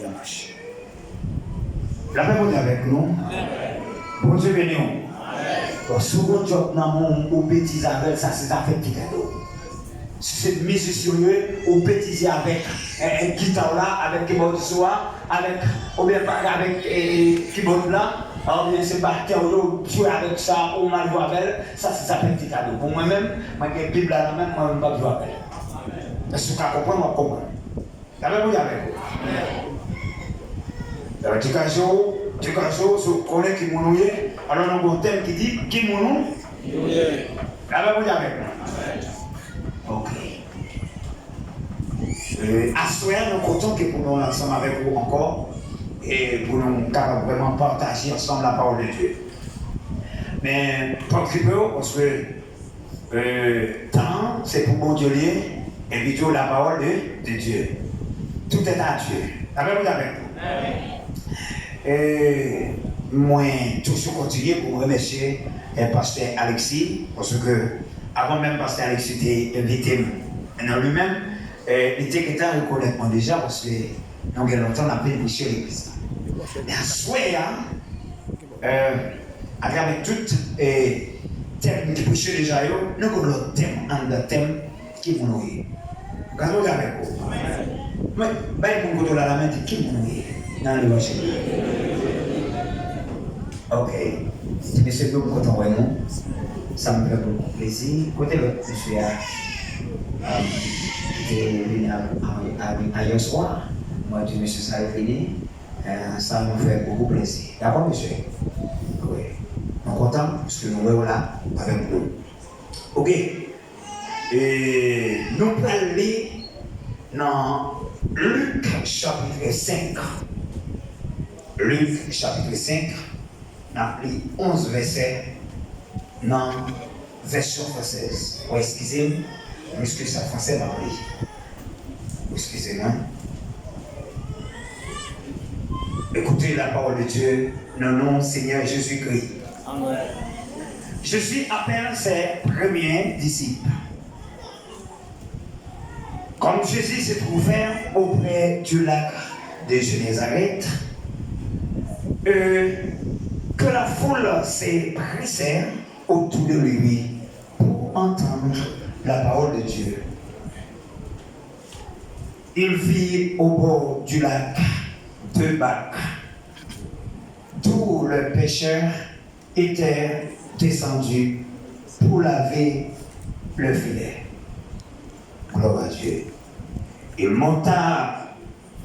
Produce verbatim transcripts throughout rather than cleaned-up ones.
Yamash. Lapè Bondye avèk nou. Bondye beni w. Bon, si w gon djòb nan men w, ou betize avè l, sa se zafè pitit ou. Si se mizisyen w ye, ou betize avèk, eh, eh, gita w la, avèk kibòdis ou a, avèk, oubyen pa avèk, eh, eh, kibòd la, oubyen se batè w yo, ou jwe avèk sa, ou mal jwe avè l, sa se zafè pitit ou. Pou mwen menm, mwen gen Bib la nan men m, mwen menm m p ap jwe avè l. Èske w ka konprann? W ap konprann. Lapè Bondye avèk ou. Alò, degaje w, degaje w, si w konnen ki moun ou ye. Alò, nou gon tèm ki di, ki moun ou? Ou ye. Lapè Bondye avèk nou. Ok. Euh, aswè a, nou kontan ke pou nou ansanm avèk ou ankò, e pou nou kapab vrèman pataje ansanm la parole de Dieu. Men, pa okipe w, paske Euh, tan an, se pou Bondye l ye, epi tou la parole de, de Dieu. Tout est à Dieu. Lapè Bondye avèk nou. E mwen toujou kontinye pou m remèsye, eh, pastè Alexis, paske avan menm pastè Alexis te envite m nan li menm, eh, li te gentan rekonèt mwen deja, paske nou gen lontan n ap vin preche legliz la. Men aswè a, Euh, atravè tout, eh, tèm ki preche deja yo, nou gon lòt tèm anndan tèm ki moun ou ye. Gade w avèk ou. Mwen, bay moun kote w la lamen, di ki moun ou ye nan levanjil la. Ok. Ti mesye, m kontan wè nou. Sa m fè bokou plezi. Kote lòt mesye a? Ah, ki te vini a, a, a, ayè swa. Mwen di mesye sa yo vini. Eh, sa nou fè bokou plezi. Dakò, mesye? Wi. Nou kontan, paske nou wè w la avèk nou. Ok. E nou pral li nan Lik, chapit senk. Lik, chapit senk. N ap li onz vèsè nan vèsyon fransèz. Ou eskize m, paske sa fransè m ap li. Ou eskize mwen. Écoutez la parole de Dieu, dans le nom du Seigneur Jésus-Christ. Amen. Jésus appelle ses premiers disciples. Comme Jésus se trouvait auprès du lac de Gennésaret, et que la foule se pressait autour de lui pour entendre la parole de Dieu, il vit au bord du lac deux barques, d'où le pêcheur était descendu pour laver le filet. Gloire à Dieu. Il monta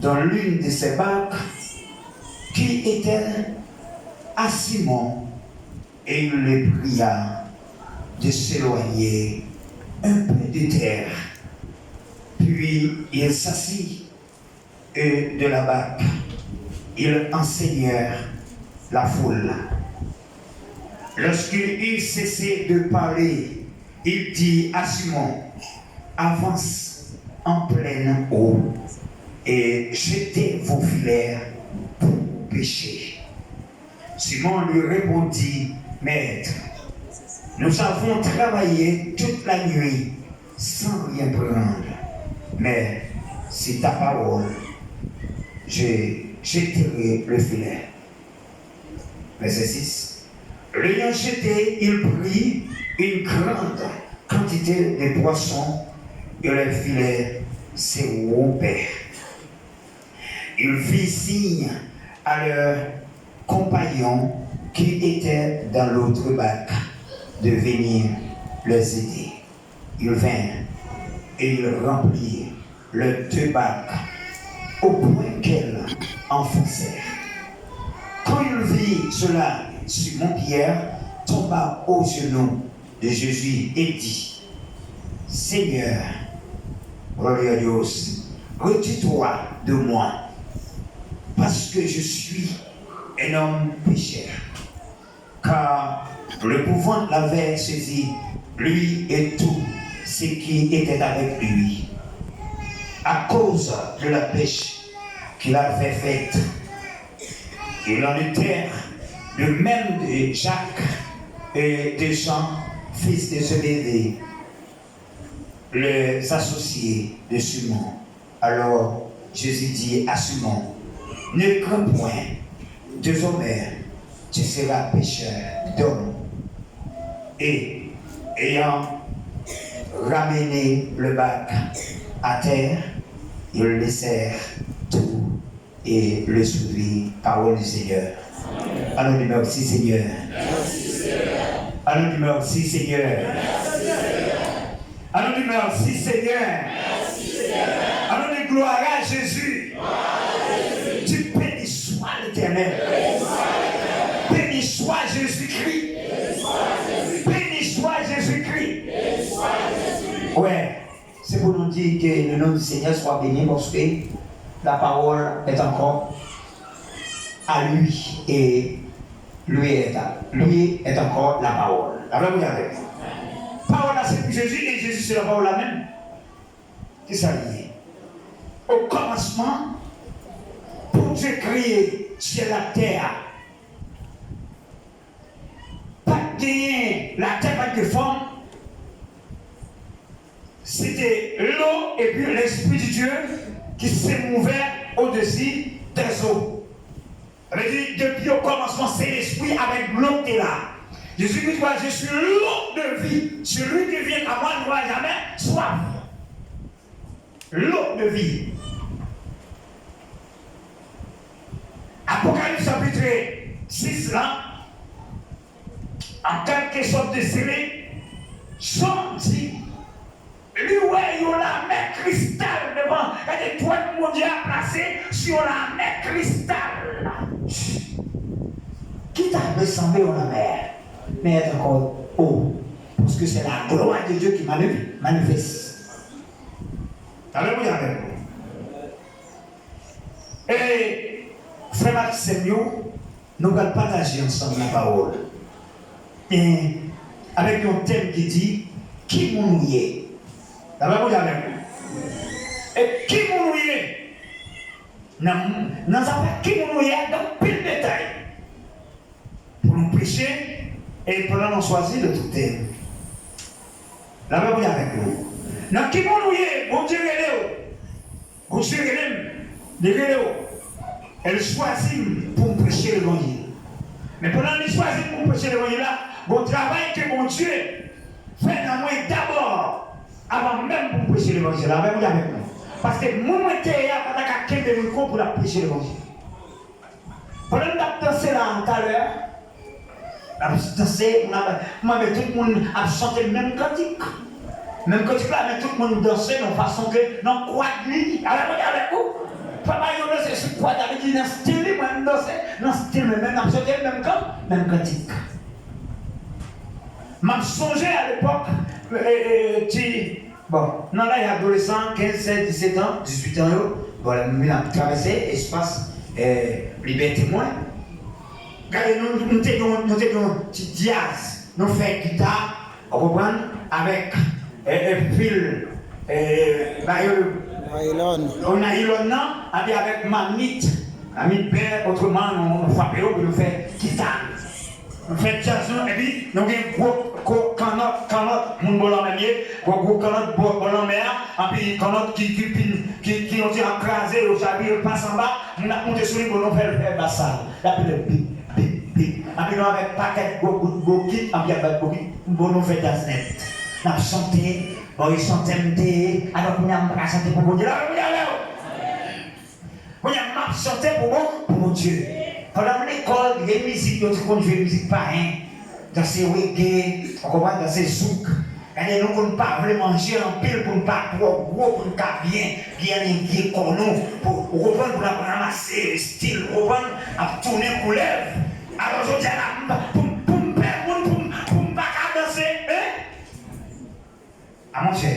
dans l'une de ces barques qui était à Simon et il le pria de s'éloigner un peu de terre. Puis il s'assit et de la barque, il enseignait la foule. Lorsqu'il eut cessé de parler, il dit à Simon, avance en pleine eau et jetez vos filets pour pêcher. Simon lui répondit, Maître, nous avons travaillé toute la nuit sans rien prendre, mais c'est ta parole, je jetterai le filet. Verset six. L'ayant jeté, il prit une grande quantité de poissons et les filets se rompaient. Il fit signe à leurs compagnons qui étaient dans l'autre barque de venir les aider. Ils vinrent et ils remplirent leurs deux barques au point qu'elles enfonçaient. Quand il vit cela, Simon Pierre tomba aux genoux de Jésus et dit, Seigneur, gloria a Dios, retire-toi de moi, parce que je suis un homme pécheur. Car l'épouvante l'avait saisi, lui et tous ceux qui étaient avec lui, à cause de la pêche qu'il avait faite. Il en était de même de Jacques et de Jean, fils de Zébédée, les associés de Simon. Alors, Jésus dit à Simon, ne crains point, désormais tu seras pêcheur d'hommes. Et, ayant ramené le bac à terre, ils laissèrent tout et le suivirent. Parole du Seigneur. Allons dire merci Seigneur. Allons dire merci Seigneur. Allons dire merci Seigneur. Allons dire gloire à Jésus. Dis béni soit l'Éternel. Béni soit Jésus-Christ. Béni soit Jésus-Christ. Ouais. C'est pour nous dire que le nom du Seigneur soit béni parce que la parole est encore à lui et lui est à, lui est encore la parole. Alelouya. Pawòl la se pou Jezi e Jezi se la pawòl la menm. Kisa li ye? O kòmansman, Bondye kreye syèl ak tè a. Pa t genyen latè, pa t gen fòm. C'était l'eau et puis l'Esprit de Dieu qui se mouvait au-dessus des eaux. Sa vle di, depi o kòmansman, se Lespri avèk dlo ki te la. Jezi Kris di, je suis l'eau de vie. Celui qui vient à moi n'aura jamais soif. L'eau de vie. Apokalips chapitre six la, an kèlkesòt de sele, Jan di, li wè yon lamè kristal devan, gade twòn Bondye a plase sou yon lamè kristal. Ki ta vle sanble yon lamè, mais est encore eau, parce que c'est la gloire de Dieu qui manifeste. Alelouya, alelouya. E frè m ak sè m yo, nou pral pataje ansanm lapawòl. E avèk yon tèm ki di, ki moun ou ye? Lapè Bondye avèk nou. E ki moun ou ye? Nan, nan zafè ki moun ou ye a, gen anpil detay pou nou preche, e pandan nou chwazi le tout tèm. Lapè Bondye avèk nou. Nan ki moun ou ye, Bondye rele w. Bondye rele m, li rele w. E l chwazi m pou m preche levanjil. Men pandan li chwazi m pou m preche levanjil la, gon travay ke Bondye fè nan mwen dabò, avan menm pou m preche levanjil la. Lapè Bondye avèk nou. Paske moun mwen te ye a pa ta ka kenbe mikwo pou l ap preche levanjil. Pandan m t ap danse la talè, n ap danse, moun ap, m wè tout moun ap chante menm kantik. Menm kantik la, men tout moun danse nan fason ke nan kwad li. Alè mwen avèk ou. Papa yo danse sou kwad la, li di nan stil li, mwen m danse nan stil mwen, men n ap chante menm kan, menm kantik. M ap sonje alepòk, e, e, ti Bon, nan laj adolesan, kenz, sèz, disèt an, dizuit an yo, bon, lè m vin ap travèse espas, eh, libète mwen, gade nou, nou te gen, nou te gen yon ti dyaz, nou fè gita, ou konprann, avèk, eh, eh, fil, eh, ba yo, naylòn. Yon naylòn nan, epi avèk mamit, mamit bè, otreman, nou, nou frape yo pou nou fè gita. Nou fè dyaz nou, epi nou gen gwo ko-, kannòt, kannòt, moun bò lanmè m ye, gwo, gwo kannòt bò, bò lanmè a, anpi kannòt ki, ki, ki, ki, ki yon ti jan kraze, yo chavire, yo pase anba, moun ap monte sou li, bon, nou fè l fè bas sa. L ap fè bip, bip, bip. Anpi nou avèk pakèt gwo kout bokit, anpi avèk bokit, bon, nou fè dyaz nèt. N ap chante, bon, e chantè m te ye, alò kounye a m pa ka chante pou Bondye la, Bondye avè w. Kounye a, m ap chante pou bon, pou Bondye. Pandan m lekòl, gen mizik, yo te konn jwe mizik payen. Danse reggae, ou konprann, danse zouk. Gade, nou konn pa vle manje anpil pou n pa twò gwo, pou n ka byen, byen envye kò nou. Pou, ou konprann, pou n ap ranmase estil, ou konprann, ap tounen koulèv. Alò, jodi a la, m pa, pou, pou m pè moun, pou m, pou m pa ka danse, en? A monchè.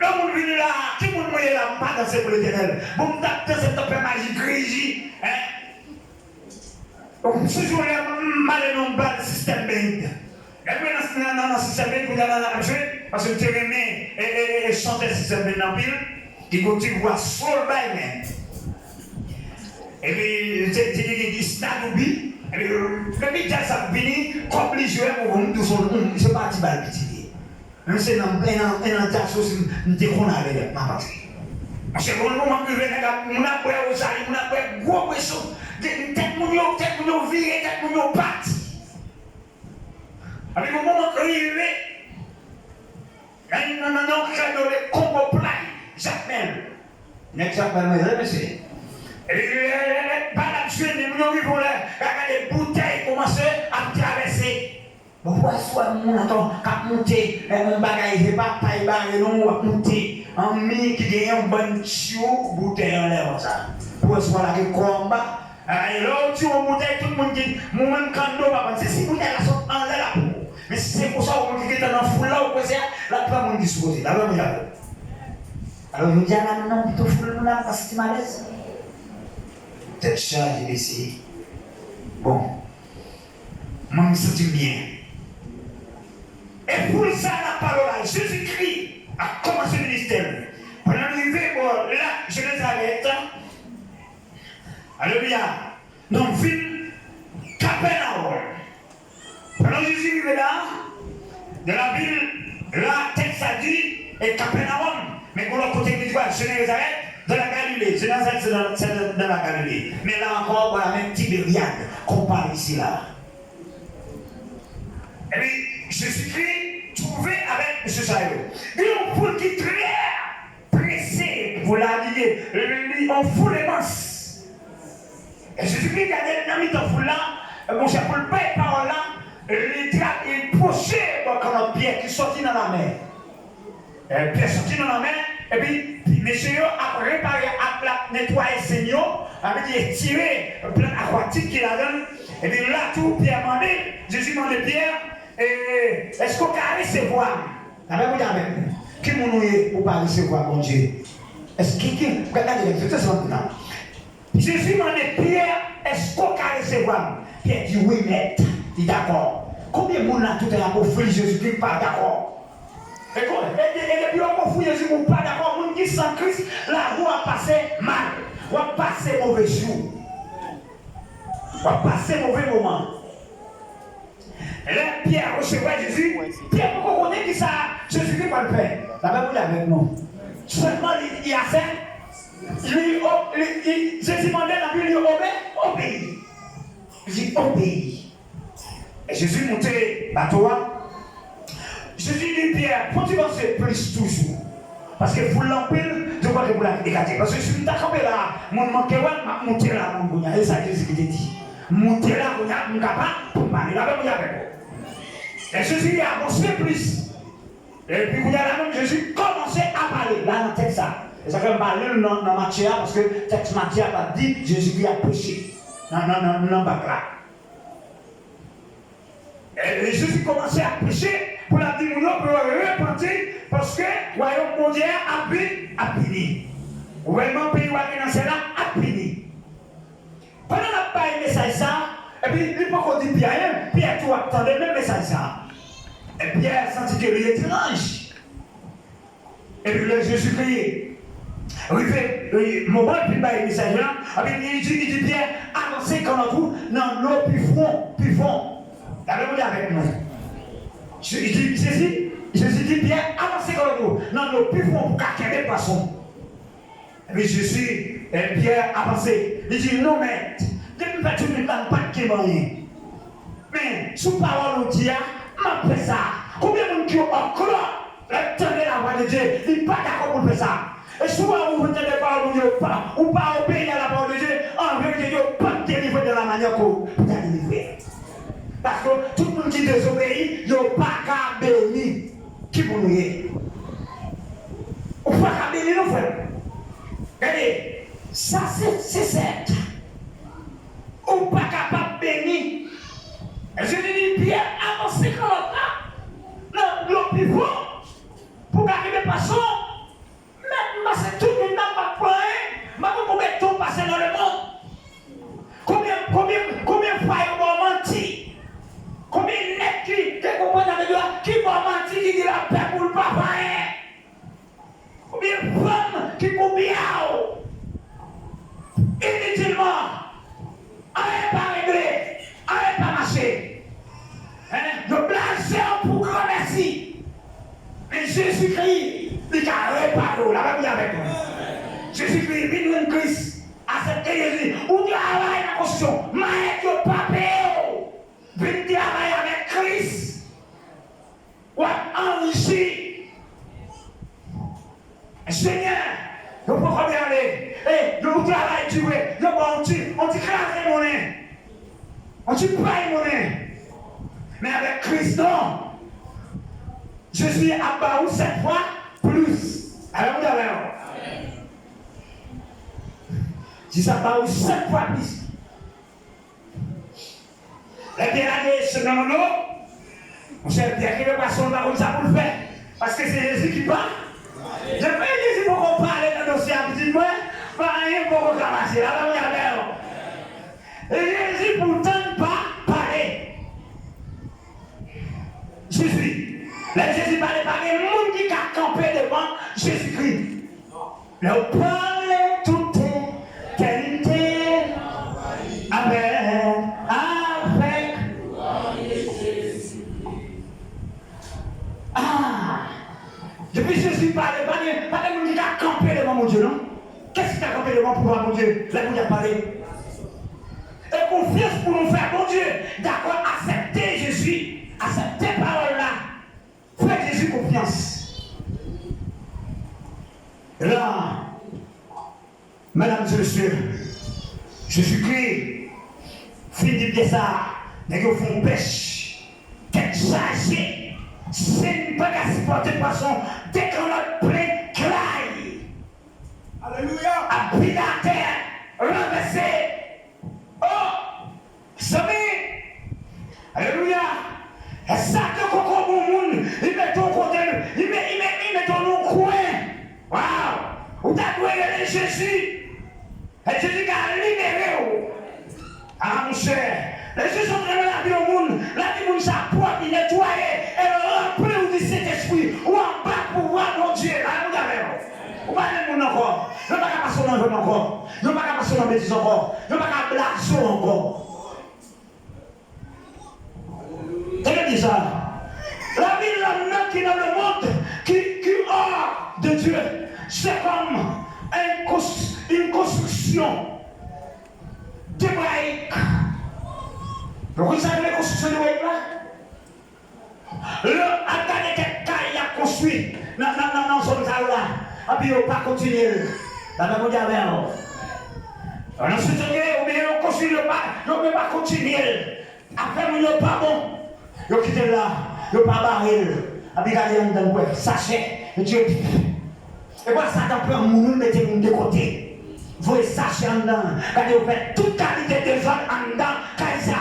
Lè moun vini la, ki moun mwen ye la, m pa danse pou Letènèl. Bon, m t ap danse, m t ap fè maji griji, en. Sou jou lè m ale nan yon bal Sistèm Bend. Lè m nan, nan, nan, nan Sistèm Bend, kounye a la, n ap jwe, paske m te renmen, e, e, e, e chantè Sistèm Bend anpil. Li gon ti vwa soul bay men. Epi, li te, te gen Gisna Doubi. Epi, depi dyaz ap vini, kòb li jwe, m, m, m, se pa ti bal piti li ye. Menm se nan, nan, nan djaz osi, m, m te konn ale, m ap antre. Monchè, gon moman k rive, nèg ap, moun ap bwè Wozali, moun ap bwè gwo bweson. Tèt moun yo, tèt moun yo vire, tèt moun yo pati. Epi gon moman k rive, nan, nan, nan, nan, kè yo rele Kongo Play, Jakmèl. Nèg Jakmèl, wi, wi, mesye. Epi, lè, lè, lè, lè bal ap jwe, moun yo rive yon lè, gade boutèy kòmanse ap travèse. Bon, pou aswè moun atò k ap moute, eh, yon bagay, se pa pay bare non, w ap moute. An mi ki gen yon bann tchouk boutèy anlè konsa. Pou aswè lage kò anba. Ah, e lè w tire yon boutèy, tout moun ki, moun menm kanno pa konn. Se si boutèy la sot anlè la pou ou. Men si se konsa, yon moun ki gentan nan foul la, ou kwè se a, l ap pran moun ki sou kote. L ap pran moun avè l. Alò, jodi a la, nou nan pito foul, nou la, pa santi m alèz. Tèt chaje, mesye. Bon. Mwen, m santi m byen. E foul sa n ap pale w la, Jezikri ap kòmanse ministè l. Pandan l rive bò lak Jenezarèt, alelouya, nan vil Kapènawòm. Pandan Jezi rive la, de la vil, la, tèks la di, e Kapènawòm. Men gon lòt kote ki di kwa, Jenezarèt, de la Galilée. Jenezarèt, se nan, se nan, nan la Galilée. Men la ankò, bò la men Tiberyad, konpare isi la. Epi, Jezikri twouve avèk mesye sa yo. Gen yon foul ki trè prese pou l arive. Li yon foul imans. E Jezikri gade nan mitan foul la, monchè, pou l bay pawòl la, li tra-, li pwoche bò kannòt Pyè ki soti nan lamè. E, Pyè soti nan lanmè, epi mesye yo ap repare, ap, ap netwaye senn yo, sa vle di etire plant akwatik ki ladan l. Epi la tou, Pyè mande, Jezi mande Pyè, e, èske w ka resevwa m? Sa vle di avèk nou. Ki moun ou ye pou w pa resevwa Bondye? Èske ki, gade, gade, se sa m di la. Jezi mande Pyè, èske w ka resevwa m? Pyè di, wi, mèt. Li dakò. Konbyen moun la toutan y ap ofri l Jezikri k pa dakò? E kon, e, e, e depi yo ofri Jezi, ou pa dakò, moun ki san Kris, lavi w ap pase mal. W ap pase move jou. W ap pase move moman. Lè Pyè resevwa Jezi, Pyè poko konnen kisa Jezikri pral fè. Lapè Bondye avèk nou. Sèlman li, li asè, li, o-, li, li, Jezi mande l, epi li obe-, obeyi. Li obeyi. E Jezi monte bato a. Jezi di Pyè, fò w ti vanse plis toujou. Paske foul la anpil, yo pa gen pou l ekate. Paske si m ta kanpe la, moun manke wè m, m ap monte la, moun kounye a. E sa Jezi ki te di. Monte la, kounye a, m kapab pou m pale. Lapè Bondye avèk ou. E Jezi avanse plis. Epi kounye a la menm, Jezi kòmanse a pale. La nan tèks sa. E sa fè m pa li l nan, nan Matye a, paske tèks Matye a pa di Jezikri ap preche nan, nan, nan, nan bak la. E Jezi kòmanse ap preche pou l ap di moun yo pou yo repanti, paske wayòm Bondye a ap vin, ap vini. Gouvènman peyi w a ki nan syèl la ap vini. Pandan l ap bay mesaj sa a, epi li poko di Pyè anyen, Pyè tou ap tande menm mesaj sa a. E Pyè santi ke li etranj. Epi lè Jezikri rive, e, moman l fin bay mesaj la, epi li di, li di Pyè, avanse kannòt ou nan dlo pi fon, pi fon. Lapè Bondye avèk nou. Je-, li di, Jezi, Jezi di Pyè, avanse kannòt ou nan dlo pi fon pou w ka kenbe pwason. Epi Jezi, e, Pyè avanse. Li di, non, mèt, depi m fè tout vit la, m pa t kenbe anyen. Men, sou pawòl ou di a, m ap fè sa. Konbyen moun ki ankò, lè l tande lavwa de Dye, li pa dakò pou l fè sa? E si w wè ou tande pawòl Bondye, ou pa, ou pa obeyi a lapawòl de Dye, an verite, Dye p ap delivre de la manyè ke w ta delivre. Paske tout moun ki dezobeyi, yo pa ka beni. Ki moun ou ye? Ou pa ka beni non, frè m. Gade, sa se, se sèt. Ou pa kapab beni. Jezi di Pyè, avanse kannòt la nan dlo pi fon pou w ka kenbe pwason. Mèt, m pase tout vit la, m pa pran anyen. M pa konn konbyen tan w pase nan lemonn. Konbyen, konbyen, konbyen fwa yo ba w manti? Konbyen nèg ki te konprann avèk yo a, ki ba w manti, ki di l ap pè pou l pa fè anyen? Konbyen fanm ki koube a w? Inite Jezikri, vin jwenn Kris. Aksepte Jezi. Ou travay nan konstriksyon. Mayèt yo pa peye w. Vin travay avèk Kris. W ap anrichi. Senyè, yo poko ale. E, yo travay di vre. Yo ba w ti, yon ti kraze monnen. Yon ti pay monnen. Men avèk Kris, non. Jezi ap ba ou sèt fwa plis. Alè, ou avè w. Jezi ap ba ou sèt fwa plis. Lè Pyè lage echèk nan men w, monchè, Pyè kenbe pwason l, pa konn sa pou l fè. Paske se Jezi ki pa. Depi Jezi poko pale nan dosye a, pitit mwen, pa anyen poko ka mache. Alè, ou avè w. E Jezi poutan pa pale. Jezi. Lè Jezi pale, pa gen moun ki ka kanpe devan Jezikri. Lè w pale, tout tè, tè n te avè, avèk. Ah! Depi Jezi pale, pa gen, pa gen moun ki ka kanpe devan Bondye, non. Kès ki ka kanpe devan pouvwa Bondye lè Bondye ap pale? E konfyans pou nou fè Bondye, dakò, aksepte Jezi, aksepte pawòl la, fè Jezi konfyans. E la, medam e mesye, Jezikri fin di Pyè sa, nèg yo fè yon pèch, tèt chaje, se n pa ka sipòte pwason, de kannòt plen klay. Alelouya. Ap vide atè, ranvèse. Oh! Zanmi! Alelouya! E sa ke koko bon moun, li mete w kote l, li me-, li me-, li mete w nan yon kwen. Waw! Ou ta dwe rele Jezi. E Jezi ka libere w. Ah, monchè, lè Jezi antre nan lavi yon moun, lavi moun sa pwòp, li netwaye, e l ranpli w di Sentespri, ou anba pouvwa Bondye. Alelouya avè w. Ou pa menm moun ankò. Yo pa ka pase w nan jwèt ankò. Yo pa ka pase w nan betiz ankò. Yo pa ka blaze w ankò. Tande byen sa. Lavi lòm nan ki nan lemonn, ki, ki hors de Dieu, se kòm yon kons-, yon konstriksyon debrayik. Ou konn sa ki rele konstriksyon debrayik la? Lè w ap gade kèk kay y ap konstwi nan, nan, nan, nan zòn sa yo la, epi yo pa kontinye l. Lapè Bondye avè w. Nan sitwayen, oubyen yo konstwi, yo pa, yo, yo pa kontinye l. Afè moun yo pa bon. Yo kite l la, yo pa bare l. Epi gade anndan, kwè, sachè, yo tire. E pa Satan pran moun, ou mete moun de kote. Voye sachè anndan. Gade, yo fè tout kalite dezòd anndan kay sa.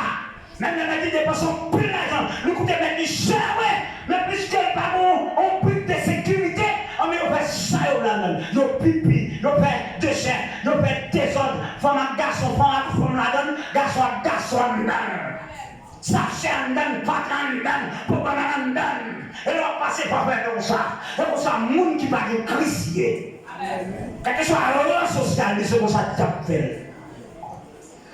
Menm lè nèg li depanse anpil lajan, li koute mèt li chè vre, men piske l pa gen yon brik de sekirite, anben yo fè sa yo vle anndan l. Yo pipi, yo fè dechè, yo fè dezòd, fanm ak gason, fanm ak fanm ladan l, gason ak gason anndan l. Sachè anndan l, fatra anndan l, pòpònay anndan l. E lè w ap pase pa fè konsa. E konsa moun ki pa gen Kris ye. Kèlkeswa ran sosyal li, se konsa dyab fè l.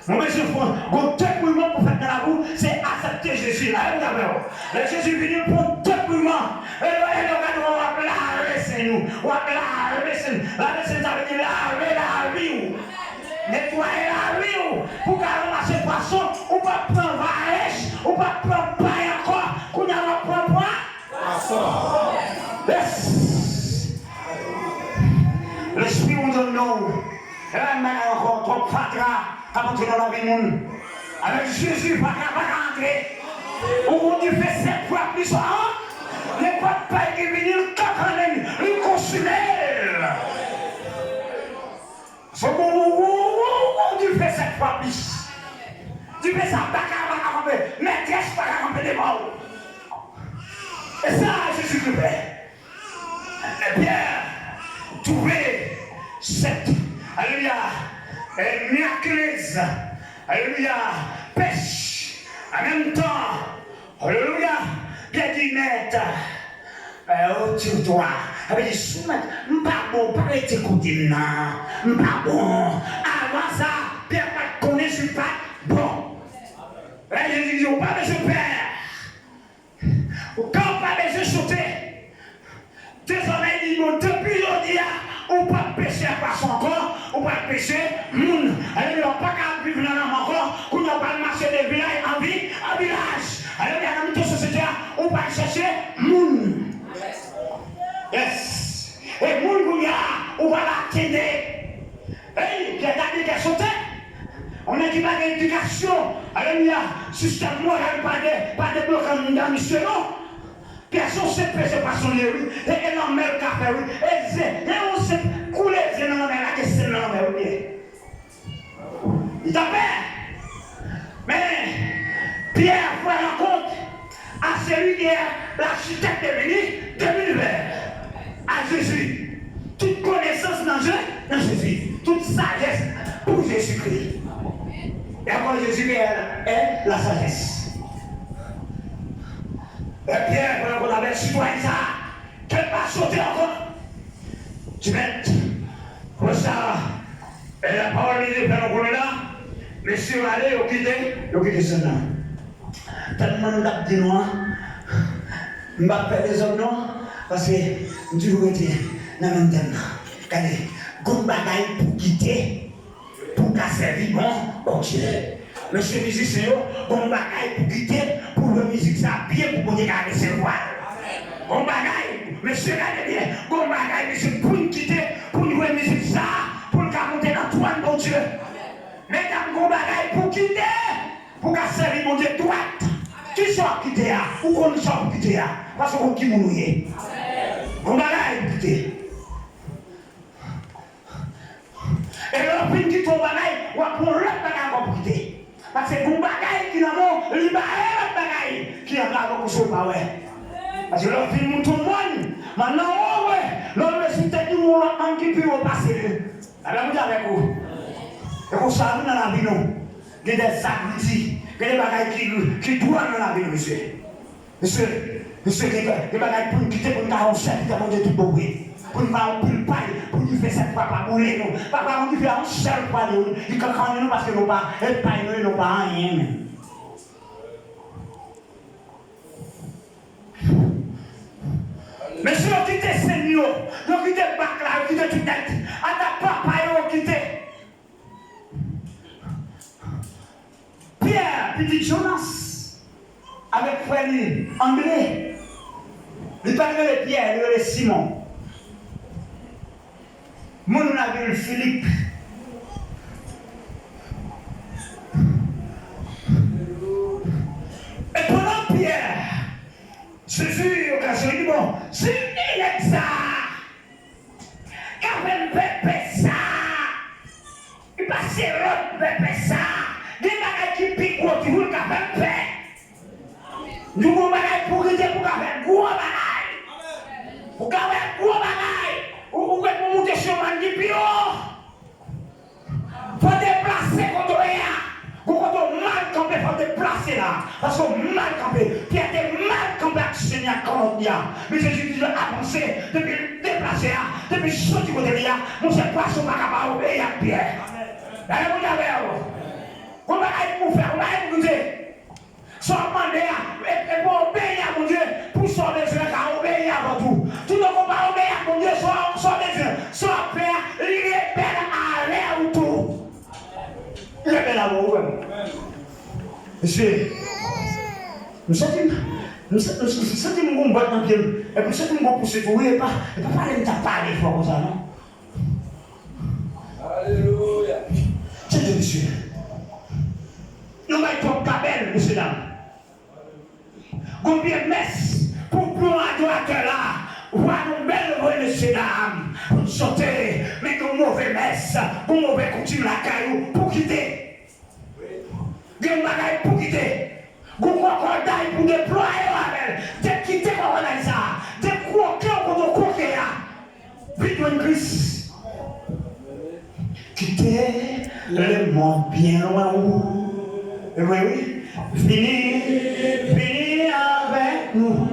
Mwen bezwen fè yon depouyeman pou fèt nan lavi w, se aksepte Jezi. Alelouya avè w. Lè Jezi vini, l pran depouyeman. E lè, e lè w gade w ap lave sen nou. W ap lave sen. Lave sen sa vle di lave lavi w. Netwaye lavi w. Pou w ka ranmase pwason, ou p ap pran varèch, ou p ap pran pay ankò. Kounye a w ap pran pwa. Yes. Lespri Bondye anndan w. E pa bagay ankò, twòp fatra k ap antre nan lavi moun. Avèk Jezi, fatra pa ka antre. Ou, ou dife sèt fwa plis, an? Nenpòt pay ki vini, l kankannen, li konsime l. Fòk ou, ou, ou, ou, ou dife sèt fwa plis. Dife sa pa ka, pa ka kanpe. Mètrès pa ka kanpe devan w. E sa Jezi te fè. E Pyè twouve sèt, alelouya, e mirakilez, alelouya, pèch, an menm tan, alelouya, Pyè di, Mèt, retire-toi. Sa vle di, sou mèt, m pa bon, pa rete kote m nan. M pa bon. Avan sa, Pyè pa t konnen si l pa t bon. Lè Jezi di, ou pa bezwen pè. Ou pa bezwen choute. Dezòmè, li di, bon, depi jodi a, ou p ap peche ak pwason ankò. pa t peche moun. Alelouya, ou pa ka ap viv nan nanm ankò. Kounye a, ou pral mache de vilaj an vi-, an vilaj. Alelouya, nan mitan sosyete a, ou pral chèche moun. Yes. E moun kounye a, ou pral atende. Ey, Pyè ta gen kè sote. Yon nèg ki pa gen edikasyon, alelouya, sistèm moral pa de, pa debloke anndan misye non. Pyè se yon senp peze pwason li ye wi. E, e lanmè l ka fè wi. E zen, e yon senp koule zen nan lanmè, lage zen nan lanmè wi Pyè. Li t ap pè. Men, Pyè fè rankont à celui qui est l'architecte de l'uni-, de l'univers, à Jésus. Tout konesans nan Je-, nan Jezi. Tout sajès pou Jezikri. E ankò Jezikri est, est la sagesse. E Pyè fè rankont avèk sitwayen sa a. Kè l pa sote ankò. Ti mèt. Apre sa, e lapawòl de Dye fè nou konnen la, mesye yo ale, yo kite, yo kite sèn nan. Tèlman m t ap di nou an, m p ap fè dezòd non, paske m toujou rete nan menm tèm nan. Gade, gon bagay pou kite. Pou w ka sèvi bon Bondye. Mesye mizisyen yo, gon bagay pou kite, pou jwe mizik sa byen, pou Bondye ka resevwa l. Gon bagay, mesye gade byen, gon bagay mesye pou n kite, pou n jwe mizik sa, pou l ka monte nan twòn Bondye. Medam, gon bagay pou kite, pou w ka sèvi Bondye dwat. Kisa w ap kite a? Ou konn sa w ap kite a, paske w konn ki moun ou ye. Gon bagay pou kite. E lè w fin kite yon bagay, w ap gen yon lòt bagay ankò pou kite. Paske gen yon bagay ki nan men w, li bare lòt bagay ki antrave w kote w pa wè. Paske lè w fin moute yon mòn, mòn nan wo vre, lè w leve sou tèt li, yon lòt mòn ki pi wo pase li. Bagay Bondye avèk ou. E konsa nou nan lavi nou. Gen de sakrifis, gen de bagay ki, ki dwòl nan lavi nou, mesye. Mesye, mesye, gen, gen bagay pou n kite, pou n ka yon sèvitè Bondye tout bon vre. Pou n pa yon pil pay, pou dife sèt fwa pa boule nou. Papa, yon dife a yon sèl fwa li, li kankannen nou paske nou pa, e pay nou, nou pa anyen menm. Mesye, yo kite sèn yo, yo kite bak la, yo kite tout nèt. Ata papa yo, yo kite. Pyè, pitit Jonas, avèk frè li André. Li pa t rele Pyè, li rele Simon. Moun lavil Filip. E pandan Pyè sezi okazyon, li di, bon, si m gen nèg sa a, k ap fè m pè, pè sa a, li pase lòt pè, pè sa a. Gen bagay ki pi gwo toujou l ka fè m pè. M di w gon bagay pou kite pou ka fè gwo bagay. Pou ka fè gwo bagay, ou, ou ret pou moute sou yon mòn ki pi wo. Fò deplase kote w ye a. Gon kote w mal kanpe, fò deplase la. Paske w mal kanpe. Pyè te mal kanpe ak sèn li ak kalòt li a. Men Jezi di l avanse. Depi l deplase a, depi l soti kote li a, monchè, pwason pa ka pa obeyi ak Pyè. Gade moun avè w. Gon bagay pou w fè, gon bagay pou w kite. Sa w ap mande a, e, e pou obeyi a Bondye, pou sa w bezwen ka obeyi avan tou. Toutotan w pa obeyi a Bondye, sa w, sa w bezwen, sa w ap fè a, li rebèl avè w tou. Li rebèl avè w, ou wè m. Mesye, m santi m, m sa-, m sa-, m santi m gon bòt nan pye m, epi m santi m gon pouse tou, wi, e pa, e pa pale m t ap pale fò konsa, non. Alelouya. Tande, mesye. Nou bay twòp gabèl, mesye dam. Gon vye mès pou, pou adoratè la. Vwa nou bèl vre, mesye dam. Pou n chante, men gon move mès, gon move koutim lakay ou, pou kite. Gen yon bagay pou kite. Gon kòkòday pou deplwaye w avè l. Te kite kòkòday sa a. Te kwoke w kote w kwoke a. Vin jwenn Kris. Kite lemonn byen lwen ou. E vre wi. Vini, vini avèk nou.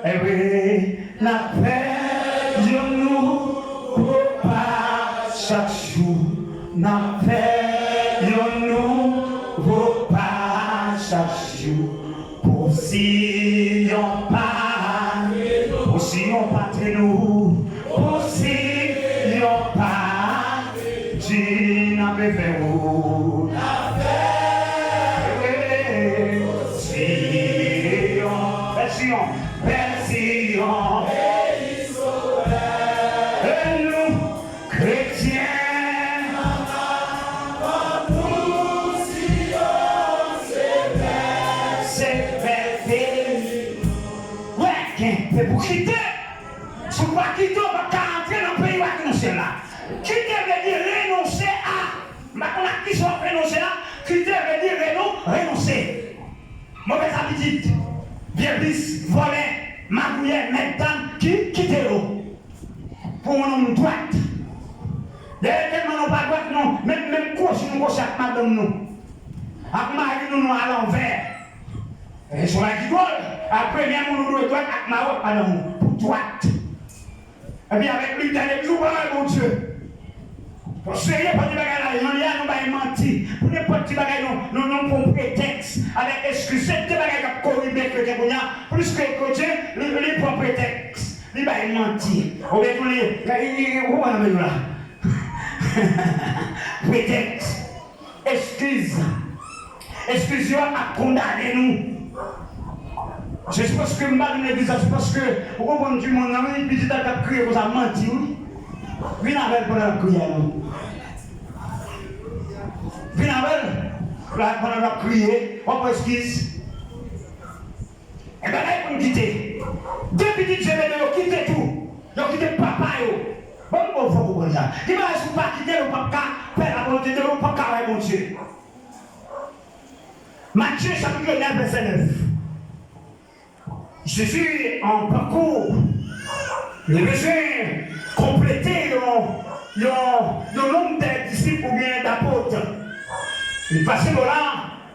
E vre. N ap fè yon nouvo pa chak jou. N ap fè yon nouvo pa chak jou. Pou Siyon pa, pou Siyon pa te nou, pou Siyon pa. N ape fè wout. Siyon, bèl Siyon, bèl Siyon. E nou, kretyen, se bèl peyi. Wè, gen, se pou kite. Si w pa kite, w p ap ka antre nan peyi w ak nan syèl la. Kite vle di renonse a. M pa konn ak kisa w ap renonse a. Kite vle di renon-, renonse. Movèz abitid, vye vis, vòlè, magouyè, mèt dam, ki, kite yo. Pou yon nonm dwat. Dayè, tèlman nou pa dwat, nou, menm, menm kwochi nou kwochi ak madanm nou, ak mari nou, nou alanvè. E se yon bagay ki dwòl. A premye moun ou dwe dwat ak mari w ak madanm ou. Pou dwat. Epi avèk lide legliz ou pa wè Bondye. Fò serye, pa di bagay la, jan li a, nou bay manti. Pou nenpòt ti bagay, nou, nou, nou pran pretèks avèk eskiz. Se de bagay k ap koribe kretyen kounye a. Plis ke kretyen, li, li pran pretèks. Li bay manti. Oubyen tou li, li, li, li, ou konprann sa m vle di w la? Pretèks. Eskiz. Eskiz yo ap kondane nou. Se, se paske m pa vin legliz la, se paske ou konprann timoun nan, wi, pitit la k ap kriye konsa, manti, wi. Vin avè l pandan l ap kriye a, non. Vin avè l pandan l ap kriye, w ap pran eskiz. E bagay pou n kite. De pitit Zebede yo kite tou. Yo kite papa yo. Bon, bon, fò konprann sa. Gen bagay si w pa kite l, ou p ap ka fè lavolonte de Dye, ou p ap ka wè Bondye. Matye chapit nèf, vèsè nèf. Jezi an pakou, li bezwen konplete yon, yon, yon nonb de disip oubyen dapot. Li pase bò la,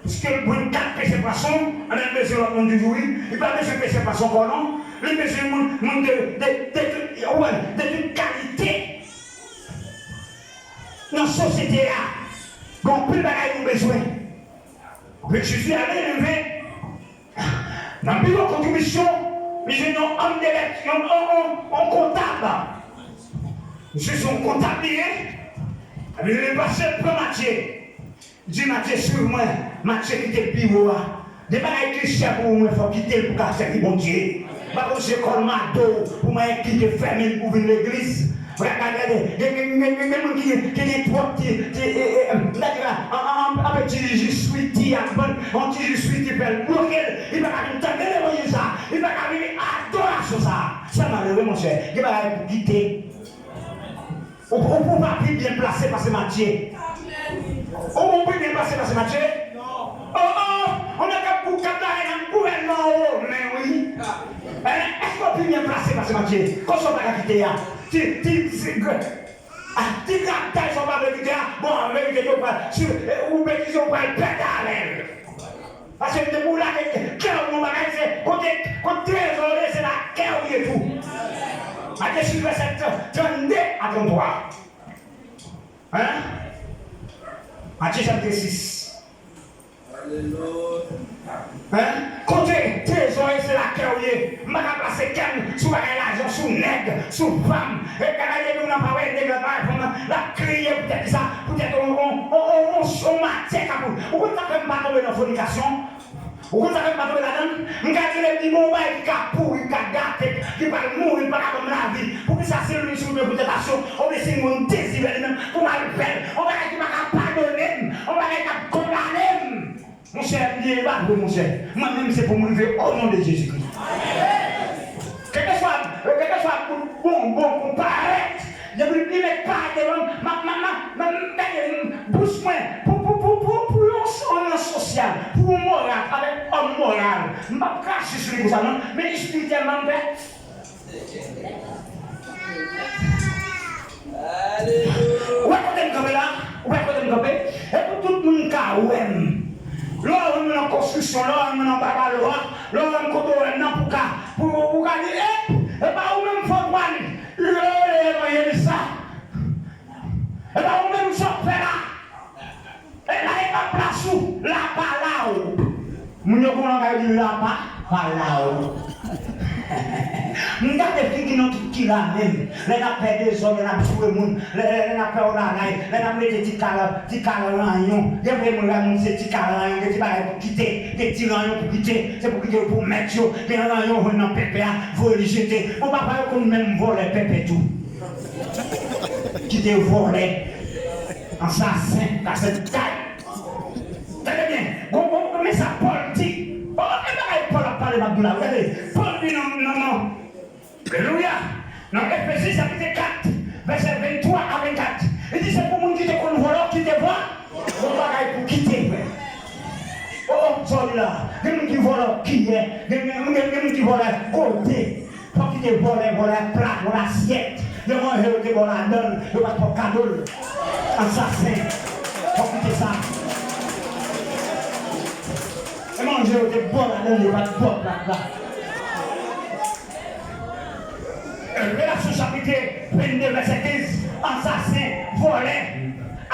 Piske l jwenn kat pechè pwason, ann al bezwen lòt moun toujou, wi. Li pa bezwen pechè pwason ankò, non. Li bezwen moun, moun de, de, de tout, ou wè, de tout kalite. Nan sosyete a, gen anpil bagay nou bezwen. Men Jezi ale, li rive nan biwo kontribisyon, li jwenn yon òm de lèt, yon, yon, yon, yon kontab. Misye se yon kontab li ye. Li rele pastè, pran Matye. Di Matye, swiv mwen. Matye kite biwo a. Gen bagay ki chè pou ou, men fò w kite l pou w ka sèvi Bondye. M pa konn se kòlmado pou mwen kite fèmen l pou vin legliz. Gade, gade, gen, gen, gen, gen, gen moun ki, ki gen twòp ti, ti, e, e, m ta di la, an, an, an, anpil ti jus switi ak bann, yon ti jus switi fè l bloke l. Li pa ka vin tande levanjil sa. Li pa ka vin adorasyon sa. Se malere, monchè. Gen bagay pou kite. Ou, ou, ou pa pi byen plase pase Matye. Ou, ou pi byen plase pase Matye? Oh, oh, ou nan kap pou kap la nan gouvènman ou, men wi. Hein? Èske ou pi byen plase pase Matye? Kote sa w pa ka kite a? Ti, ti, ti, ah, ti graptay sa w pa vle kite a? Bon, an verite, yo pral, si, eh, ou betize, ou pral pèdi avè l. Paske depi w lage kè w nan bagay, se kote, kote trezò w ye, se la kè w ye tou. Matye sis, vèsè trannde a tranntwa. Hein? Matye chapit sis. Hein? Kote trezò w ye, se la kè w ye. M pa ka plase kè m sou bagay lajan, sou nèg, sou fanm. E bagay depi w nan pa wè nèg la, pa wè fanm nan, l ap kriye poutèt kisa? Poutèt on, on, on, on, on, on matyè k ap, ou konn sa fè m pa tonbe nan fònikasyon? Ou konn sa fè m pa tonbe ladan l? M ka di l epi bon, yon bagay ki ka pouri, ki ka gate, ki pral mouri, li pa ka ban m lavi. Poukisa si l vin sou mwen pou tantasyon, oubyen si m konn dezire li menm, pou m al fè l? Yon bagay ki pa ka padone m, yon bagay k ap kondane m. Monchè, li pa vre, monchè. Mwen menm, se pou m rive, o non de Jezikri. Kèlkeswa, kèlkeswa kout bonbon pou parèt, depi li mèt parèt devan m, m ap, m ap, m ap, m ap, m ap gade, m, bouch mwen, pou, pou, pou, pou, pou yon, yon sosyal, pou yon moral, avèk òm moral. M p ap krache sou li konsa, non, men espirityèlman, m pè. Ou wè kote m kanpe la? Ou wè kote m kanpe? E pou tout moun ka wè m. Lè w wè m nan konstriksyon, lè w wè m nan babalwa, lè w wè m kote w wè m nan pou ka, pou ou ka di, e, e pa ou menm Fòtwàn, lè w rele evanjelis la. E pa ou menm sa w fè la. E la e pa plas ou, la pa la ou. Moun yo gon langay yo di la pa, pa la ou. M gade figi nou tout ki la menm. Lè n ap fè dezòd, lè n ap joure moun, lè, lè, lè n ap fè olalay, lè n ap mete ti kal, ti kal ranyon. Gen vre moun la, moun se ti kal ranyon, gen ti bagay pou kite, gen ti ranyon pou kite, se pou kite yo pou mèt yo. Gen ranyon jwenn nan pèpè a, voye li jete. Bon, papa yo konn menm vòlè pèpè tou. Kite vòlè, ansasen, kasèt kay. Tande byen, gon, gon, gon, men sa Pòl di. Oh, e bagay Pòl ap pale, m ap di w la, gade, Pòl di nan, nan, nan, alelouya, nan Efezyens chapit kat, vèsè venntwa a vennkat, li di se pou moun ki te konn vòlè, ki te vòlè, gon bagay pou kite, frè. Oh, oh, sa w di la, gen moun ki vòlè kiyè, gen, gen, gen, gen moun ki vòlè gode. Fòk kite vòlè, vòlè pla, vòlè asyèt. Yo manje, yo te ba w ladan l, yo pa t fè w kado l. Ansasen. Fòk kite sa. E manje, yo te ba w ladan l, yo pa t ba w plat la. Revelasyon chapit vennde, vèsè kenz, ansasen, vòlè,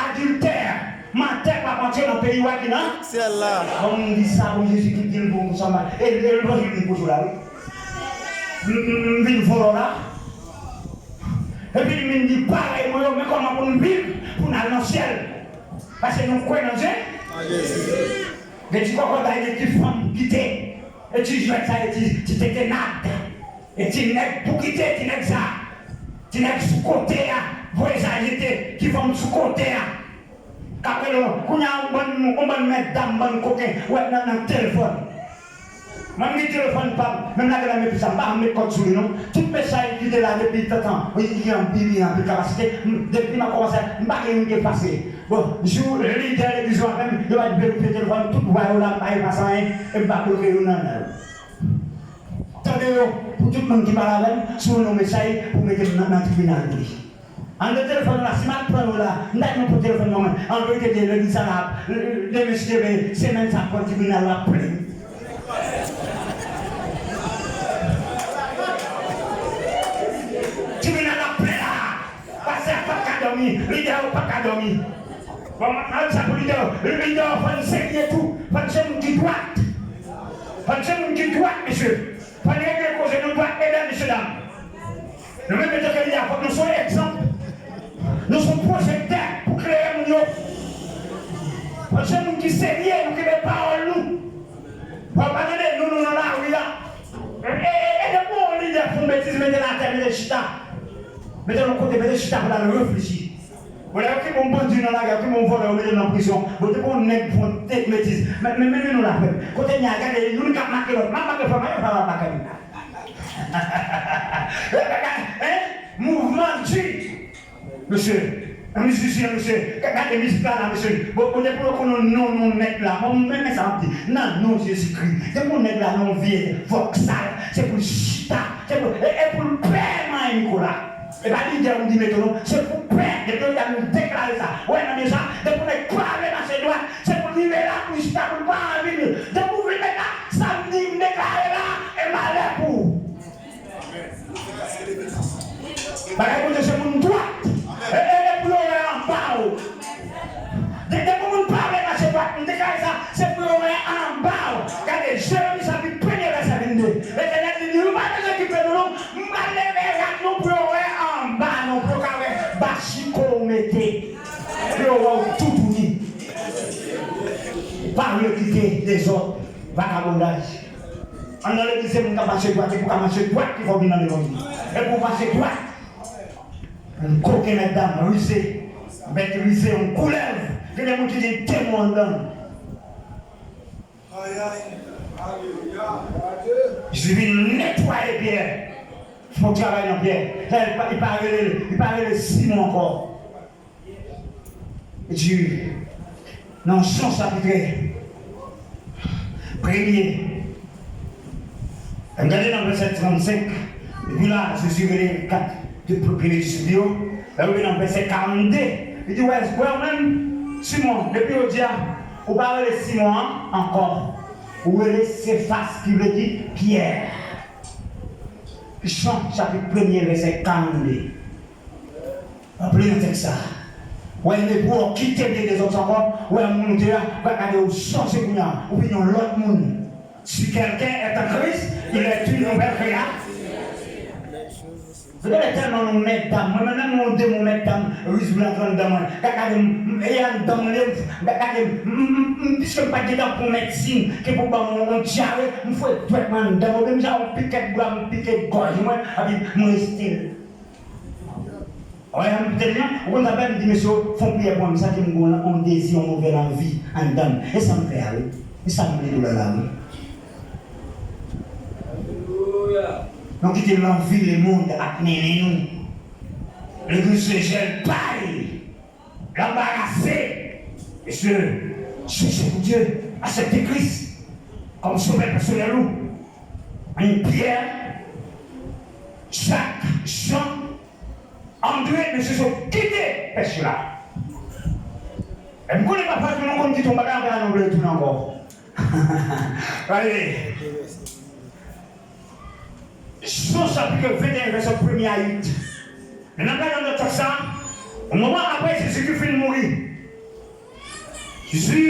adiltè, mantè p ap antre nan peyi w a ki nan syèl la. Bon, m di sa, bon, Jezi ki di l, bon, sa m pa, e, e levanjil m poze w la, wi. M, m, m vin vòlè w la. Epi m vin di parèy mwen yo, men kòman pou n viv, pou n al nan syèl. Paske nou kwè nan Je-, nan Jezi. Gen ti kòkòday, gen ti fanm kite. E ti jwèt sa, e ti, ti tetenad. E ti nèg pou kite, ti nèg sa. Ti nèg sou kote a, voye sa jete, ti fanm sou kote a. K ap rele w, kounye a, yon bann, yon bann mètdam, bann koken, w ap nan, nan telefòn. Mwen, m gen telefòn pa m, menm lage nan men pis la, m pa janm met kòd sou li, non. Tout mesaj ki te la depi tantan, wi, li gen anpil, li gen anpil kapasite. M, depi m ap kòmanse, m pa gen youn ki efase. Bon, jou lidè legliz yo avè m, yo va verifye telefòn, tout vwa yo la, m pa efase anyen, e m pa bloke youn nan yo. Tande yo, pou tout moun ki pale avè m, si w nan mesaj, pou mete m nan, nan tribinal pou li. Ann de telefòn la, si m al pran yo la, m ta di nou pran telefòn nan mwen. An verite, de legliz sa la, demen si Dye vle, semèn sa, pran tribinal la plen. Tribinal la plen la. Pastè a p ap ka dòmi, lidè yo p ap ka dòmi. Bon, mwen, mwen di sa pou lidè yo. Lidè yo, fò n serye tou. Fò n se moun ki dwat. Fò n se moun ki dwat, mesye. Fò n regle koze nou dwat, medam, mesye dam. Nou menm, antanke lidè, fòk nou se yon egzanp. Nou se yon pwojektè pou klere moun yo. Fò n se moun ki serye, nou kenbe pawòl nou. Fò pa tande nou, nou nan lari a. E, e, e, e depi yon lidè fè yon betiz, mete l atè, mete l chita. Mete l yon kote, mete l chita pou l al reflechi. Bon, lè yo kenbe yon bandi nan lari a, yo kenbe yon vòlè, yo mete l nan prizon. Bon, depi yon nèg fè yon betiz. Men, men, men, men nou la, frè m. Kote n ye a, gade, youn k ap make lòt. M ap make frè m, m ap make lòt. Hein? Mouvman di. Mesye, mizisyen, mesye, gade mizik la, la, mesye. Bon, bon, depi yo konnen non, non, nèg la. Bon, men, men sa m ap di. Nan non Jezikri. Depi yon nèg la nan yon vye vòksal, se pou l chita. Se pou, e, e pou l pè manyen mikwo la. E pa lidè m di mete non. Se pou pè. Depi yo di a nou deklare sa. Wè nan deja, depi yon nèg pa vle mache dwat, se pou l rive la, pou l chita, pou l pa anvi vin. Depi w vin la, sa m di m deklare la, e malè pou ou. Bagay Bondye se moun dwat. E, e, e pou yo wè anba w. De, depi moun pa vle mache dwat, m deklare sa, se pou yo wè anba w. Gade, Jeremi chapit premye vèsè vennde. Letènèl di, nou pa bezwen okipe nou, non. M pral leve rad nou pou yo wè anba nou, pou yo ka wè ba chiko w mete. Pou yo wè w toutouni. Pa vle kite dezòd, vagabondaj. Anndan legliz, se moun k ap mache dwat, se pou ka mache dwat ki fè w vin nan levanjil. E pou w mache dwat, yon koken mètdam, rize, bèt rize, yon koulèv, gen de moun ki gen demon anndan l. Jezi vin netwaye Pyè, fè yon travay nan Pyè. Sa, li pa, li pa rele, li pa rele Simon ankò. Di, nan Jan chapit premye, ann gade nan vèsè trannsenk, epi la, Jezi rele kat, de premye disip yo, lè yo rive nan vèsè karannde, li di, wè, wè, ou menm, Simon, depi jodi a, ou pa rele Simon an ankò, ou rele Sefas, ki vle di Pyè. Jan chapit premye, vèsè karannde. Anpil nan tèks sa. Wè, lepwo kite vye dezòd sa ankò. Wè, moun ou te a, wè, gade, ou chanje kounye a. Ou vin yon lòt moun. Si quelqu'un est en Christ, il est une nouvelle créature. Genlè tèlman nou mètdam, mwen menm, menm yon demon mètdam, riz blan anndan mwen. Gad, gade m, m, e anndan mwen, m, gad, gade m, m, m, m, piske m pa t gentan pran medsin, ke pou ban mwen yon dyare, m foure dwèt mwen anndan mwen, menm jan yon pikèt bwa, m pike gòj mwen, epi m reste l. Wè, m te di, ou konn sa fè, m di, mesye, fè yon priyè pou mwen, m santi m gen yon dezi, yon move lanvi anndan m. E sa m fè a, wi. E sa m vle di w la, la, wi. Nou kite lanvi lemonn ap mennen nou. Legliz se jèl pay. L anbarase. Mesye, chèche Bondye. Aksepte Kris kòm sovè pèsonèl ou. Pyè, Jak, Jan, Andre, mesye, se w kite pèch la. E m konnen pafwa nou konn kite yon bagay, apre a nou vle retounen ankò. Gade. Jan chapit venteyen, vèsè premye a uit. Men n ap gade anndan tèks sa, yon moman apre Jezikri fin mouri, Jezi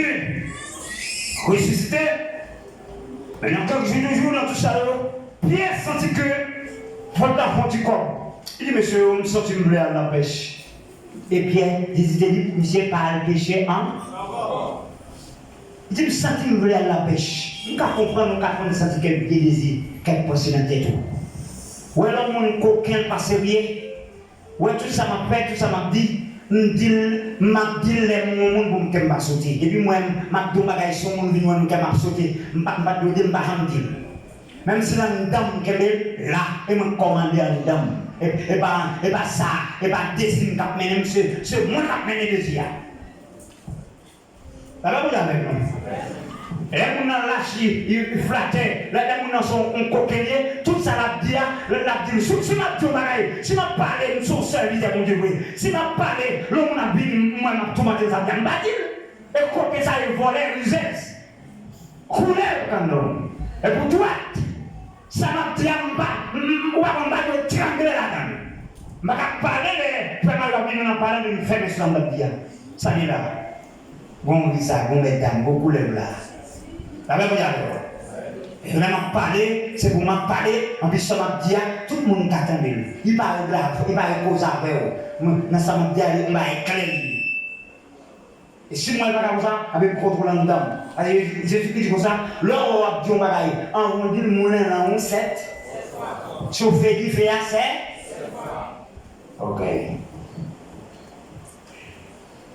resisite, men nan kèk jou toujou, nan tout sa yo, Pyè santi ke fòk l ta fè yon ti kòb. Li di, mesye yo, m santi m vle al nan pèch. E Pyè, Jezi te di misye pa al peche an. Li di, m santi m vle al nan pèch. M ka konprann ou ka konn santi kèk vye dezi, kèk panse nan tèt ou. Ou wè lè yon moun koken, l pa serye. Ou wè tout sa m ap fè, tout sa m ap di, m di l, m ap di l lè m wè yon moun pou m kè m pa sote. Depi m wè m, m ap di yon bagay sou yon moun vin wè m kè m ap sote, m pa, m pa t dwe di l, m pa janm di l. Menm si l anndan m kenbe l la, e mwen k kòmande anndan m. E, e pa, e pa sa, e pa dezi m k ap mennen m, se, se mwen k ap mennen dezi a. Sa pa bouda avèk nou. Lè moun nan lach, li, li, li flatè, lè, lè moun nan se yon, yon koken li ye, tout sa l ap di a, l, l ap di l, si, si m ap di yon bagay, si m ap pale, m se yon sèvitè Bondye vre. Si m ap pale, lè yon moun ap vini, m, mwen m ap toumante l, sa m di a, m pa di l. E koken sa ye, vòlè, rizèz. Koulè yo kann non. E pou dwat, sa m ap di a, m pa, m, m, ou pa konn, m pa dwe trangle ladan l. M pa ka pale de frè Mario ap vini nan pale de m fè mès lan m ap di a. Sa gen la. Gon rizèz, gon mètdam, gon koulè la. Sa vle di avè w. E lè m ap pale, se pou m ap pale, anpi sa m ap di a, tout moun ka tande l. Li pa regle avè, li pa repoze avè w. Mwen, nan sa m ap di a, li, m ba l klè li. E si mwen pa ka konsa, anben m kontwole anndan m. Paske Jezikri di konsa, lè w wè w ap di yon bagay, anwondi l, moulen l an yon sèt. Chofe dife a sèt. Ok.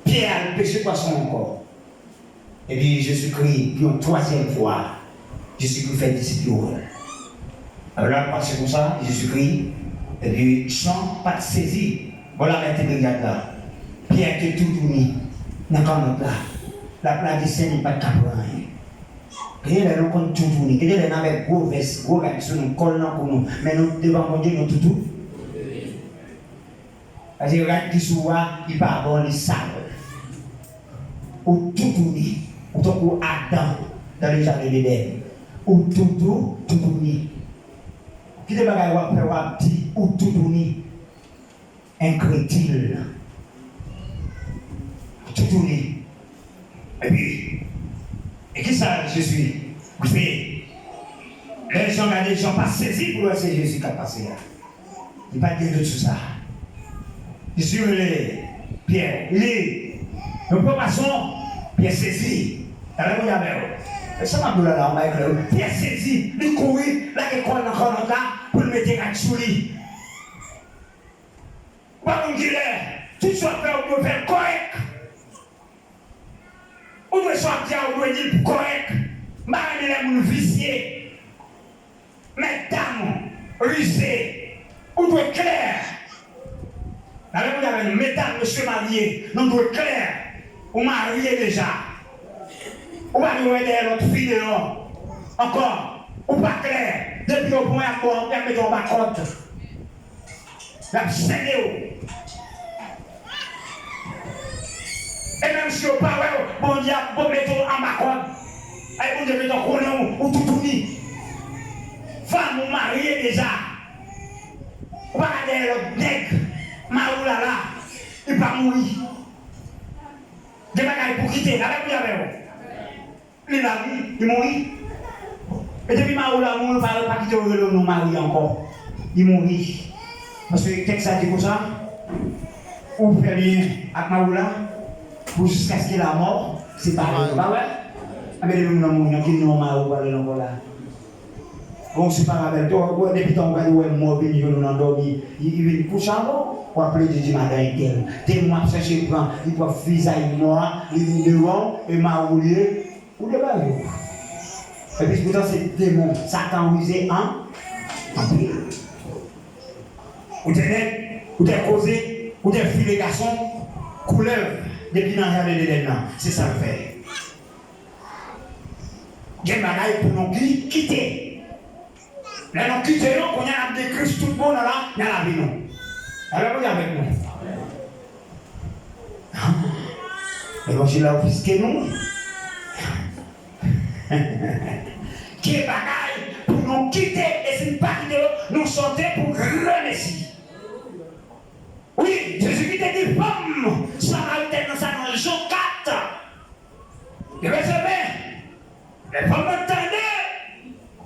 Pyè al peche pwason ankò. Epi Jezikri, pou yon twazyèm fwa, Jezikri fè disip yo wè l. Lè l ap pase konsa, Jezikri, epi Jan pa t sezi. Bò lamè Tiberyad la, Pyè te toutouni nan kannòt la. L ap lage sen, li pa t ka pran anyen. Genlè nou konn toutouni. Genlè n avèk gwo vès, gwo rad sou nou, kòl nan kou nou. Men nou devan Bondye, nou toutou. Paske rad ki sou ou a, li pa bon, li sal. Ou toutouni, ou tankou Adan dans le jardin d'Éden. Ou toutou, toutouni. Kite bagay w ap fè, w ap di, ou toutouni. Enkredil. Toutouni. Epi, e kisa Jezi fè? Lè Jan gade, Jan pa sezi pou l wè se Jezi k ap pase a. Li pa t gen dout sou sa. Jezi rele Pyè, li, yo pran pwason, Pyè sezi. Talè mwen avè w. E sa m ap di w la, la, yon bagay klè, wi. Pyè sezi, li kouri, lage kò l nan kannòt la, pou l mete rad sou li. Ou pa konn kilè, tout sa w ap fè, ou dwe fè l kòrèk. Ou dwe sa w ap di a, ou dwe di l kòrèk. M pa renmen lè moun visye. Mètdam, rize, ou dwe klè. Talè mwen avè nou, medam, mesye marye, nou dwe klè. Ou marye deja. Ou pa dwe wè dèyè lòt fi deyò. Ankò, ou pa klè. Depi yo pran w, y ap ba w, y ap mete w anba kòd. Y ap sène w. E menm si yo pa wè w, Bondye ap mete w anba kòd. Ay, Bondye gentan konnen w, ou toutouni. Fanm ou marye deja. Ou pa ka dèyè lòt nèg. Mari w la la, li pa mouri. Gen bagay pou kite, avèk ou, avè w. Li la wi, li mouri. E depi mari w la mouri, pa, pa kite yo rele w non mari ankò. Li mouri. Paske tèks la di konsa, ou fè lyen ak mari w la pou jiskaske lamò separe nou. Pa vre? Anben, depi moun nan mouri, nan ki non mari w pral rele ankò la? Bon, se pa avèk tò, ou wè, depi tan ou gade, ou wè mò vin jwenn ou nan dòmi, li, li vin kouche avè w, w ap plede di madan entèl. Demon ap chèche pran, li pran vizaj mò a, li vin devan w, e mari w li ye, ou degaje w. Epi poutan se demon, Satan rize an, anpil. Ou te nèg, ou te koze, ou te file gason, koulèv, depi nan jaden Edenn nan, se sa l fè. Gen bagay pou nou ki-, kite. Lè nou kite yo, kounye a n ap gen Kris tout bon nan la, nan lavi nou. Alò, Bondye avèk nou. Levanjil la ofiske nou. Gen bagay pou nou kite, e si n pa kite yo, nou chante pou granmesi. Wi, Jezi ki te di fanm samaritèn nan sa nan Jan kat. Li leve men. Lè fanm nan tande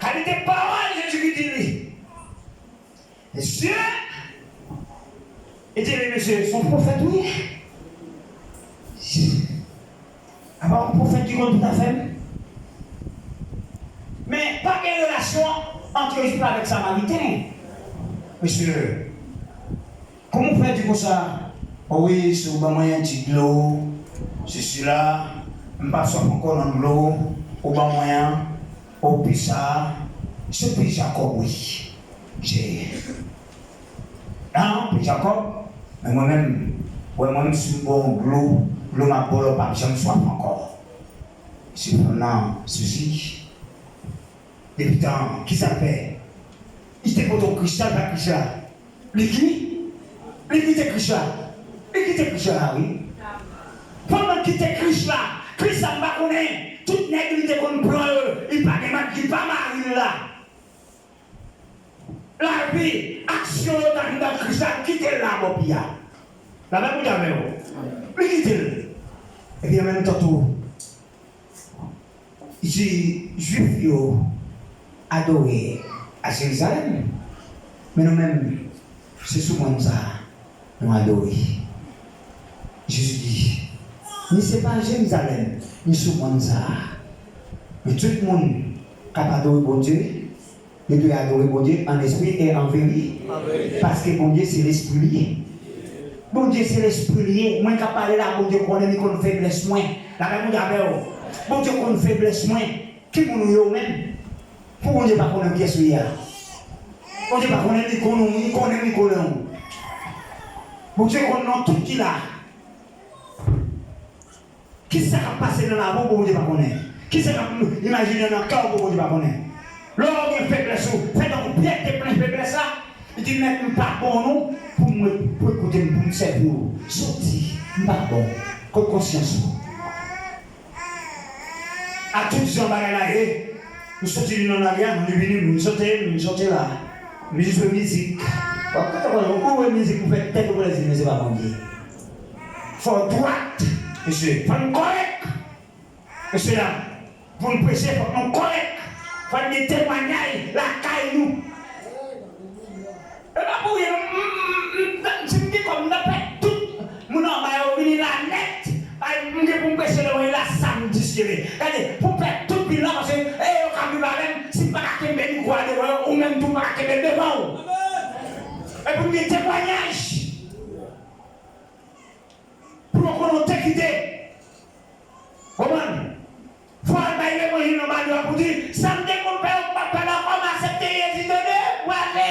kalite pawòl Jezi ki di li, mesye, li di li, mesye, se yon pwofèt, wi. Apa yon pwofèt ki konn tout afè m? Men pa gen relasyon ant Jezi avèk Samariten. Mesye, kòman w fè di konsa? O wi, si w ban mwen yon ti dlo, se sila, m p ap swaf ankò nan dlo ou ban mwen an, o pi sa, se pi Jakòb, wi. Se, an, pi Jakòb, men mwen menm, wè mwen menm si m ba w dlo, dlo m ap ba w la, w p ap janm swaf ankò. Se fanm nan sezi. Depi tan, kisa l fè? Li te pote w Kris la, l pa Kris la. Li ki? Li kite Kris la. Li kite Kris la, wi. Fanm nan kite Kris la. Kris la, m pa konnen. Tout nèg li te konn pran yo, li pa gen mat, li pa mari l la. Lavi, aksyon yo t anndan Kris la, kite l la bò pi a. Lapè Bondye avè w. Li kite l. Epi an menm tan tou, li di Jwif yo adore a Jerizalèm, men nou menm, se sou mòn sa a nou adore. Jezi di, ni se pa Jerizalèm, ni sou mòn sa a. Men tout moun k ap adore Bondye, yo dwe adore Bondye an espri e an veri-, paske Bondye se lespri li ye. Bondye se lespri li ye. Mwen k ap pale la, Bondye konnen li konn feblès mwen. Lapè Bondye avè w. Bondye konn feblès mwen. Ki moun ou ye ou menm? Pou Bondye pa konnen kiyès ou ye a. Bondye pa konnen li konnen w, li konnen, li konnen w. Bondye konn nou tout ki la. Kisa k ap pase nan lavi w, Bondye pa konnen. Kisa k ap imajine nan kè w, Bondye pa konnen. Lè w gen feblès ou, fè tankou Pyè te plen feblès la, li di, Mèt, m pa bon non, pou mwen, pou ekoute m, pou m sèvi w. Soti, m pa bon. Kot konsyans ou? A tout jan bagay la ye, nou soti li nan lari a, nou vini, nou sote, nou sote la. M jwe mizik. W ap tande konn ou jwe mizik pou fè tèt ou plezi, men se pa Bondye. Fò w dwat, mesye, fò n kòrèk. Mesye dam, pou n preche, fòk nou kòrèk. Fò n gen temwayaj lakay nou. E pa pou ryen non, m, m, m, m, si m gen kòb, m ta fè tout moun anba yo vini la nèt. Ay, m gen pou m preche levanjil la samdi si Dye vle. Gade, pou fè tout vil la, paske e yo ka viv avè m, si m pa ka kenbe mikwo a devan yo, ou menm tou pa ka kenbe l devan w. E pou m gen temwayaj. Pou yo konnen w te kite. Konprann? Fò w al bay levanjil nan bal yo a pou di, sa m te konn fè, ou p ap fè l ankò, m aksepte Jezi, tande, prale.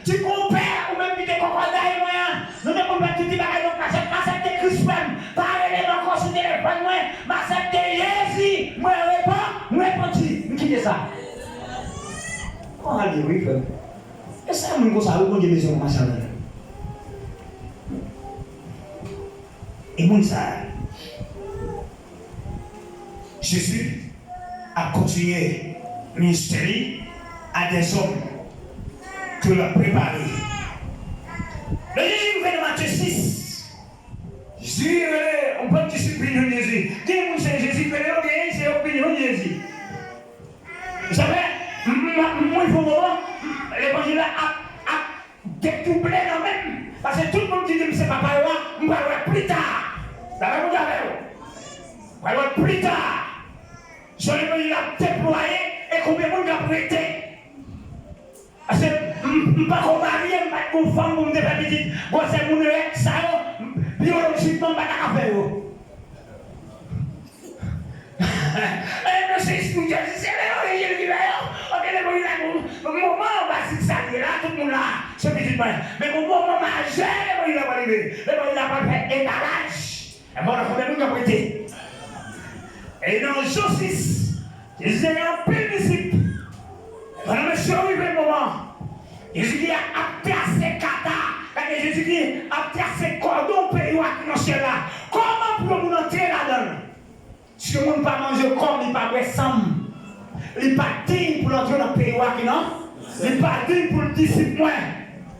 Di konpè, ou menm ki te kòkòday mwen an, nou te konn fè tout ti bagay nan kachèt, m aksepte Kris, frè m. Pa rele m ankò sou telefòn mwen, m aksepte Jezi, mwen repan-, m repanti, m kite sa. Kòkòday, wi, frè m. E sa moun konsa, wi, Bondye bezwen pou mache avè l. E moun sa a, Jezi ap kontinye ministè li a dèzòm ke l ap prepare. Lè Jezi rive nan Matye sis, Jezi rele yon bann disip vin jwenn Jezi. Gen moun se Jezi k rele yo, gen se yo k vin jwenn Jezi. Sa fè, m, m, m, mwen fè yon moman, m, levanjil la ap, ap detouble nan men m. Pita, se levanjil ap deplwaye, e konbyen moun k ap rete? Paske m, m pako marye, m pa t gen fanm pou m te fè pitit. Gwosè moun rèd sa yo, m, byolojikman, m pa ta ka fè yo. E mesye espirityèl, se levanjil ki fè yo. Ok, levanjil la, pou, pou moman bazik sa li ye la, tout moun la, se pitit mwen. Men pou moman majè, levanjil la pral rive. Levanjil la pral fè etalaj. E bon, konbyen moun k ap rete? E nan Jan sis, Jezi te gen anpil disip. Pandan mesye yo rive moman, Jezi ki ap trase kata, gade, Jezi ki ap trase kòdon peyi w a ki nan syèl la. Kòman pou yon moun antre ladan l? Si yon moun pa manje kò m, li pa bwè san m, li pa diy pou l antre nan peyi w a ki nan, li pa diy pou l disip mwen.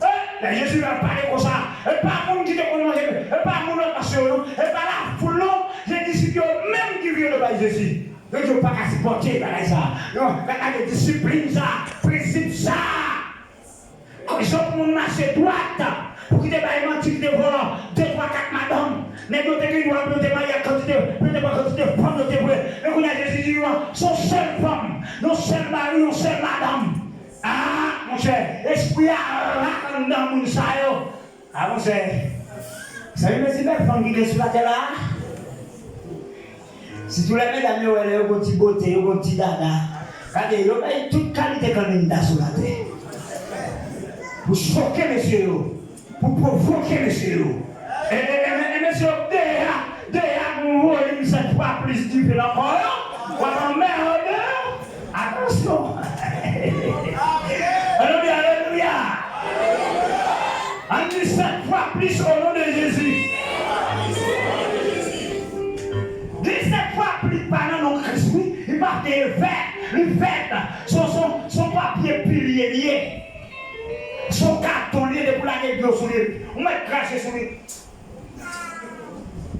E, lè Jezi ap pale konsa, e pa moun ki te konn manje, e pa moun lòt nasyon yo non, e pa lafoul non, se disip yo menm ki vire do bay Jezi. Yo di yo pa ka sipòte bagay sa. Yo, gade disiplin sa, prensip sa. Jan pou moun mache dwat, pou kite bay manti, kite vòlò, de, twa, kat madanm. Nèg yo te gen dwa pou yo te marye ak kantite, pou yo te pran kantite fanm yo te vle. Men kounye a Jezi di yo, se yon sèl fanm, yon sèl mari, yon sèl madanm. A, monchè, espri a rak anndan moun sa yo. A, monchè, sa vle di bèl fanm ki gen sou latè la a? Sitou lè medam yo wè lè yo gon ti bote, yo gon ti dada. Gade, yo bay tout kalite kanninda sou latè. Pou choke mesye yo, pou pwovoke mesye yo. E, e, e, e mesye yo deja, deja nou voye m sèt fwa plis dife nan kò yo. W ap anmède yo. Atansyon! Alelouya, alelouya! Ann di sèt fwa plis o non de Jezi. Di sèt fwa plis pa nan non Kris, wi. Li pa te fèt, li fèt. Se, se, se yon papye pilye li ye. Se yon katon li ye, depi w lage dlo sou li, ou mèt krache sou li.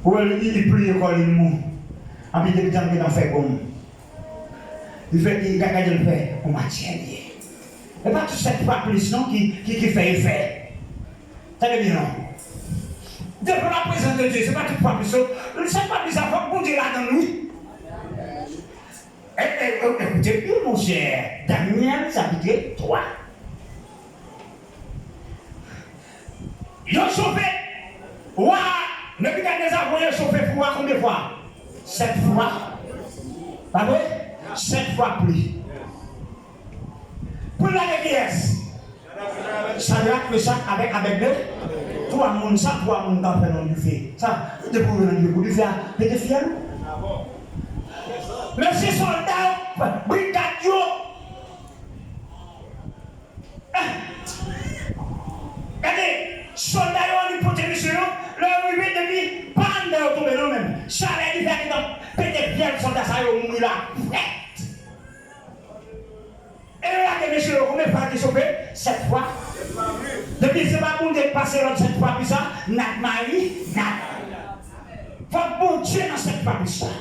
Ou wè li, li pliye kò li, li mou. Anpi depi tan l gentan fè gonm. Li fè, li gade l fè, yon matyè li ye. E pa tout sèt fwa plis non ki, ki, ki fè efè. Tande byen non. Devant la présence de Dieu, se pa tout fwa plis non. Sèt fwa plis la, fòk Bondye ladan l, wi. E, e, e, ekoute byen, monchè. Danyèl, chapitre twa. Yo chofe wa Nebikadneza voye chofe fou a konbyen fwa? Sèt fwa. Pa vre? Sèt fwa plis. Pou l lage kiyès? Sadrak, Mechak avèk Abèdnego. Twa moun, sa twa moun k ap fè nan dife. Sa, depi w nan dife, pou dife a pete fyèl ou. Mesye sòlda yo, brigad yo, gade, sòlda yo annik pote misyon yo, lè yo rive depi pa anndan yo tonbe non menm. Chalè dife a gentan pete fyèl sòlda sa yo mouri la frèt. E yo lage mesye yo konbyen fwa ki chofe? Sèt fwa. Depi se pa Bondye k pase lòd sèt fwa plis sa, n ap mari, n ap Fòk Bondye nan sèt fwa plis sa.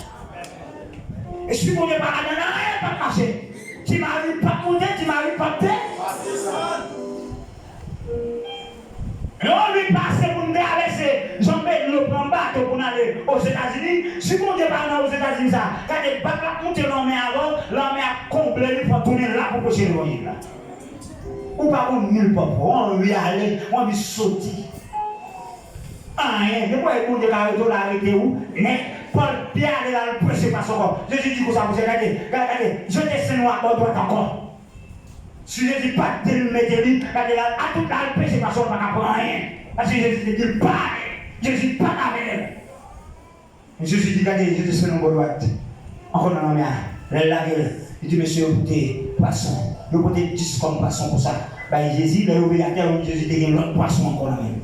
E si Bondye pa ladan nan anyen, l p ap mache. Ti mari p ap monte, ti mari p ap de. Non, li pase pou n travèse, janbe dlo, pran bato pou n ale Ozetazini. Si Bondye pa nan Ozetazini sa, gade bak l ap monte lanmè avè w, lanmè ap konble li, fò w tounen la pou preche levanjil la. Ou pa gon mil pòpò, w anvi ale, w anvi soti. Anyen, depi w wè Bondye ka rete w la, rete w nèt. Pòl te ale l al preche pase ankò. Jezi di konsa, monchè, gade, gade, gade, jete sen w a bò dwat ankò. Si Jezi pa t di l mete li, gade l al, a tout l al preche pase w pa ka pran anyen. Paske Jezi te di l pa ale. Jezi pa t avè l. Jezi di, gade, jete sen w bò dwat. Ankò nan lanmè a. Lè l lage l, li di mesye yo pote pwason. Yo pote dis kòm pwason konsa bay Jezi. Lè yo vire atè, yo wè Jezi te gen lòt pwason ankò nan men l.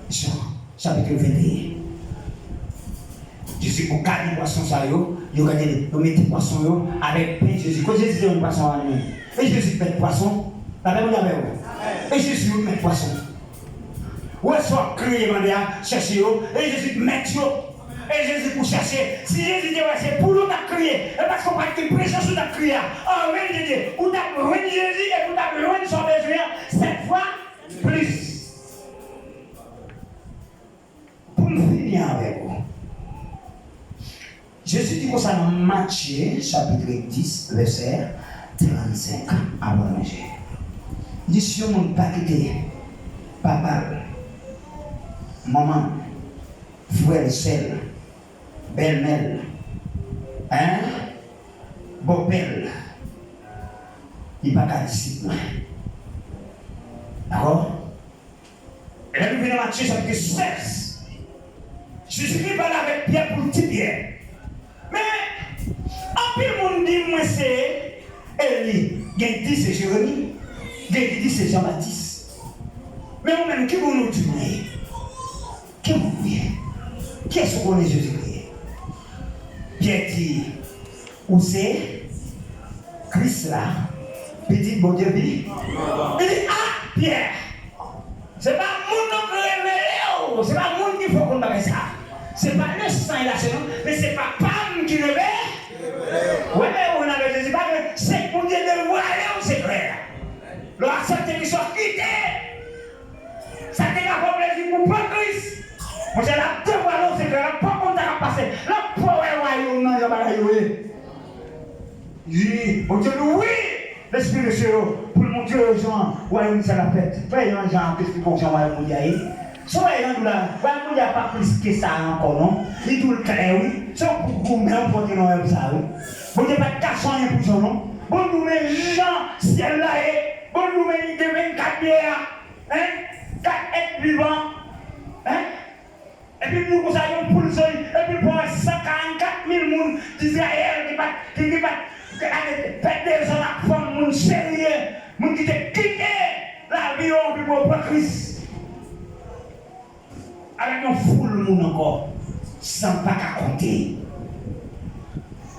Jan, chapitre venteyen. Jezi pou kale pwason sa yo, yo gade, yo mete pwason yo avèk pen Jezi. Kote Jezi te jwenn pwason an li menm? E Jezi k mèt pwason. Lapè Bondye avè w. E Jezi yo k mèt pwason. Ou wè sa w ap kriye mande a, chèche yo, e Jezi k mèt yo. E Jezi pou chèche. Si Jezi te wè se poul ou t ap kriye, e paske w pa t gen prezans ou t ap kriye a. An reyalite, ou t ap jwenn Jezi epi w t ap jwenn sa w bezwen an sèt fwa plis. Pou m fini avèk ou, Jezi di konsa nan Matye chapit dis, vèsè trannsenk, apre manje. Li di, si yon moun pa kite papa l, manman l, frè l, sè l, bèlmè l, en, bòpè l, li pa ka disip mwen. Dakò? Lè nou vin nan Matye chapit sèz, Jezikri pale avèk Pyè pou l di Pyè, men anpil moun di mwen se Eli, gen ki di se Jeremi, gen ki di se Jan Batis. Men ou menm, ki moun ou di mwen ye? Ki moun ou ye? Kiyès ou konnen Jezikri ye? Pyè di, ou se Kris la, Pitit Bondye vivan. Li di, a, Pyè, se pa moun nan k revele w, se pa moun ki fè w konn bagay sa. Se pa le sang et la chair non, men se papa m ki revele. Wè, men ou nan Jezi, pa ke se Bondye devwale w sekrè a. Lè w aksepte Kris, w kite. Sa te ka fè w plezi pou pran Kris. Monchè, l ap devwale w sekrè, l ap fè w konn sa k ap pase, l ap fè w wè wayòm nan jan bagay yo ye. Wi, Bondye di wi, Lespri mesye yo, pou l montre yo jan wayòm sa l ap fèt. Fè yon jan ap esplike w jan wayòm Bondye a ye. Si w wè jan nou la, wayòm Bondye a pa plis ke sa ankò non. Li di w l klè wi. Se yon kout goumen w pote nan wayòm sa wi. Bondye pa t kache anyen pou Jan non. Bondye di w men jan syèl la ye. Bondye di w men li gen vennkat biyè a. Hein? Kat èt vivan. Hein? Epi nou konsa yon poul sòti, epi l pran san karannkat mil moun Izrayèl ki pa t, ki, ki pa t, ki pa t fè dezòd ak fanm moun serye, moun ki te kite lavi yo anpi pou yo pran Kris. Avèk yon foul moun ankò, san pa ka konte.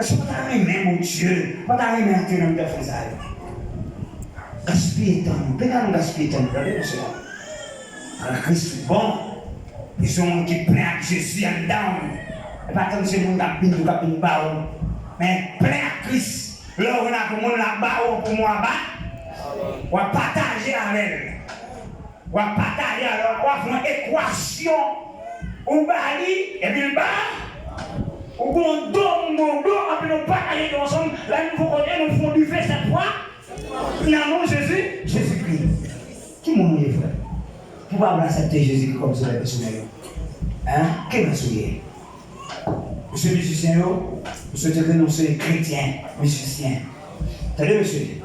Èske w pa ta renmen Bondye, w pa ta renmen antre nan mitan fanm sa yo? Gaspiye tan nou, pena nou gaspiye tan nou, tande mesye a. An Kris tout bon, bezwen moun ki plen ak Jezi anndan w. E pa tann se moun k ap vin, k ap vin ba w, men plen ak Kris. Lè w vin ak yon moun, l ap ba w pou mwa ba, w ap pataje avè l. W ap pataje, alò, w ap fè yon ekwasyon. Ou ba li, epi l ba ou. Ou gon don, m gon don, anpi nou pataje don ansanm. Lè nou fè kote, nou fè yon dife sèt fwa. Nan non Jezi, Jezikri. Ki moun ou ye, frè? Pou pa vle aksepte Jezikri kòm sovè pèsonèl ou? Hein? Ki rès ou ye? Mesye mizisyen yo, m swete ke nou se kretyen mizisyen. Tande, mesye.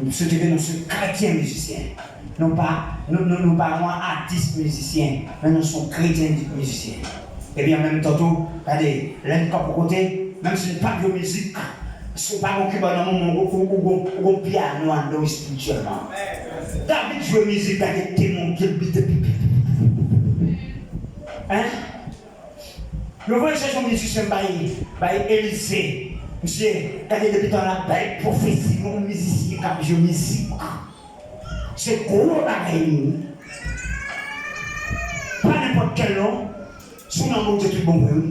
M swete ke nou se kretyen mizisyen. Nou pa, nou, nou, nou pa yon atis mizisyen, men nou se yon kretyen mizisyen. Epi an menm tan tou, gade, lè n kanpe kote, menm si n pa jwe mizik, si w pa gen kiba nan men w, ou, ou, ou, ou gon pyano anndan w espirityèlman. David jwe mizik, gade temon ke l bite, pi, pi, pi, pi, pi, pi. Hein? Yo voye chèche yon mizisyen bay, bay Elize. Misye, gade depi tan la, bay pwofesi, yon mizisyen k ap jwe mizik. Se gwo bagay li ye. Pa nenpòt kèl non. Si w nan Bondye, tout bon vre wi.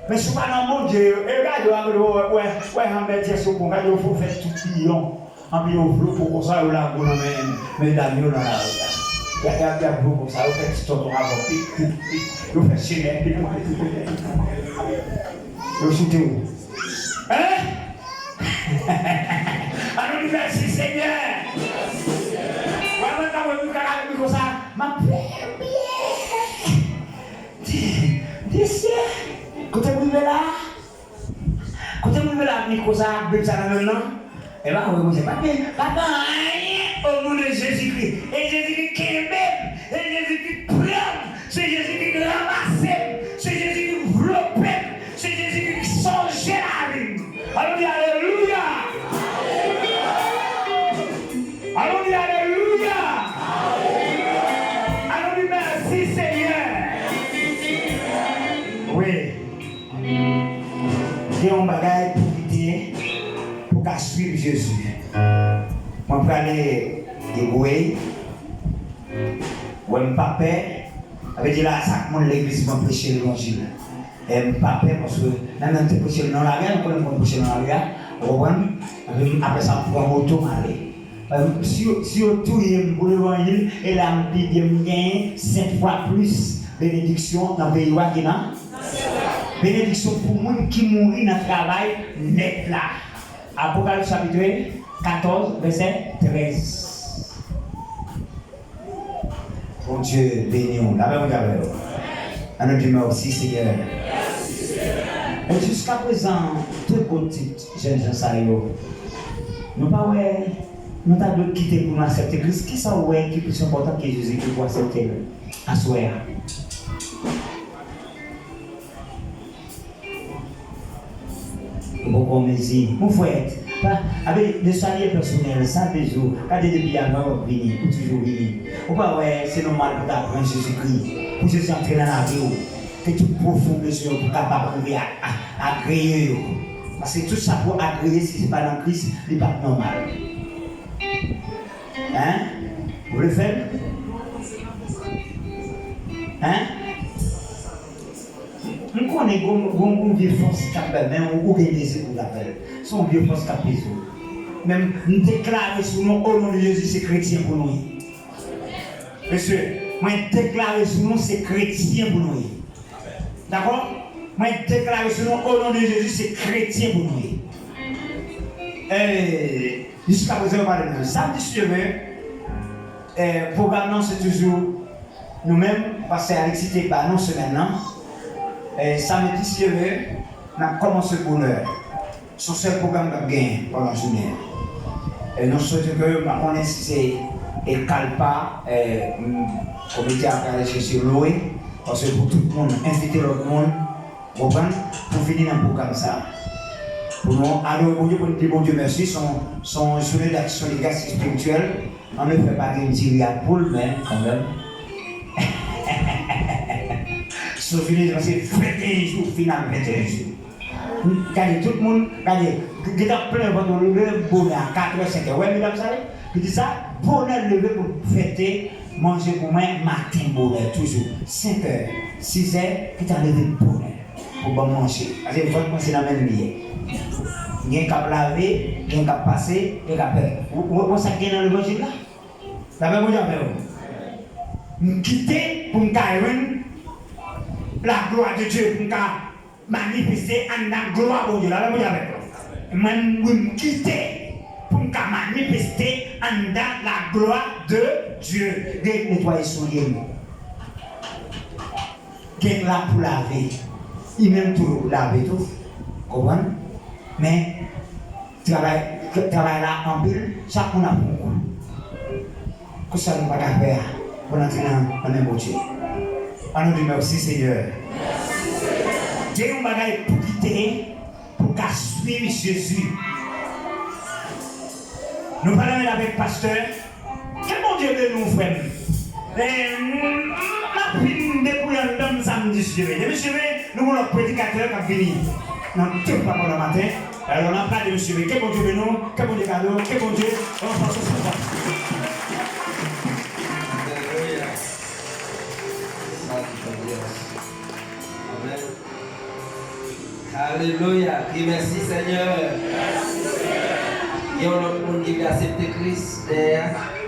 Men si w pa nan Bondye, e gade w a kote w wè, wè, wè anbètyès yo bon, gade yo fè w fè tout bidon. Anpi yo vle w pou konsa, yo lage w nan men medam yo nan lari a. Y ap, y ap, y ap vle w konsa, yo fè ti tonton avè w, pik, pik, pik. Yo fè chenèt, pik, pik, pik, pik, pik. Yo choute w. Hein? An nou di mèsi, Senyè. Wè, mwen, kan mwen, mwen, kan mwen, konsa, m ap priye, priye. Di, di, Senyè, kote m rive la? Kote moun yo la ap met konsa ak Bib sa nan men l lan? E pa vre, Bondye pa gen, pa gen anyen, o non de Jezikri. E Jezikri kenbe m, e Jezikri pran m, se Jezikri ki ranmase m, se Jezikri ki vlope m, se Jezikri ki sonje lavi m. Ann nou di alelouya! Ann nou di alelouya! Ann nou di mèsi, Senyè! Wi. Gen yon bagay pou kite, pou ka swiv Jezi. Mwen prale egwe, wè m pa pè, sa vle di la, chak moun legliz mwen preche levanjil. E m pa pè, paske menm lè m te preche l nan lari a, nou konnen m konn preche nan lari a, ou konprann? Epi m, apre sa, m pran moto, m ale. Paske si yo, si yo touye m pou levanjil, e la m pi byen, m genyen sèt fwa plis benediksyon nan peyi w a ki nan Benediksyon pou moun ki mouri nan travay nèt la. Apokalips chapit katòz, vèsè trèz. Bondye beni w. Lapè Bondye avè w. Ann nou di mèsi, Senyè. E jiskaprezan, tout gwo tit jènjan sa yo, nou pa wè, nou ta dwe kite pou nou aksepte Kris. Kisa w wè ki plis enpòtan ke Jezikri pou aksepte l aswè a? Ou poko mezi. Mon frè, pa, abe, le salut est personnel, sa bezou. Gade depi avan w ap vini, ou toujou vini. Ou pa wè, se nòmal pou ta pran Jezikri. Pou Jezi antre nan lavi w. Ke tout pwofondè yo pou kapab rive a, a, agreye yo. Paske tout sa pou agreye, si se pa nan Kris, li pa t nòmal. Hein? Ou vle fè l? Hein? M konnen gon, gon, gon vye fòs k ap fè, men ou, ou gen dezi pou w ta fè l. Se yon vye fòs k ap peze w. Men m deklare sou nou, o non de Jezi, se kretyen pou nou ye. Mesye, mwen deklare sou nou, se kretyen pou nou ye. Dakò? Mwen deklare sou nou, o non de Jezi, se kretyen pou nou ye. Eh, jiskaprezan, yo pa de nou. Samdi, si Dye vle, eh, pwogram nan, se toujou nou menm, pastè Alexis te ba nou semèn nan. Eh, samdi, si Dye vle, n ap kòmanse bonè. Se yon sèl pwogram k ap genyen pandan jounen an. E nou swete ke, m pa konnen si se, e, kalpa, e, m, komite a pral chèche lwe, paske pou tout moun, envite lòt moun, w konprann, pou vini nan pwogram sa a. Pou nou adore Bondye, pou nou di Bondye mèsi, se yon, se yon jounen d'action de grâce spirituelle. An efè, pa gen diri ak poul, men kanmenm. Se yon jounen, se venteyen jou, final venteyen jou. Gade, tout moun, gade, gentan plen vant ou, leve bonè a, katrè, senkè. Wè medam sa yo? Li di sa, bonè leve pou fete, manje pou mwen, maten bonè, toujou. Senkè, sizè, gentan leve bonè pou ban m manje. Paske vant mwen se nan men m li ye. Gen k ap lave, gen k ap pase, gen k ap fè. Ou, ou, ou wè sa k gen nan levanjil la? Lapè Bondye avè w. M kite pou m ka jwenn la gloire de Dieu, pou m ka manifeste anndan glwa Bondye la, lapè Bondye avèk nou. Mwen, m, m kite pou m ka manifeste anndan la gloire de Dieu. Gen netwaye soulye m. Gen la pou lave. Li menm tou lave tou. Konprann? Men, Travay, travay la anpil, chak moun ap pran kou. Kisa nou pa ka fè a pou n antre nan, nan men Bondye? Ann nou di mèsi, Senyè. Gen yon bagay pou kite, pou ka swiv Jezi. Nou pral anmenn avèk pastè. Ke Bondye beni w, frè m. E, m, m, m ap fin debouye anndan m samdi, si Dye vle. Depi si Dye vle, nou gon lòt predikatè k ap vini nan de fwa pandan maten. Alò, n ap gade, si Dye vle. Ke Bondye beni w, ke Bondye gade w, ke Bondye ranfòse w. Alelouya. Sa ki fè Dye. Amèn. Alelouya. Kriye mèsi, Senyè. Gen yon lòt moun ki vle aksepte Kris dèyè a?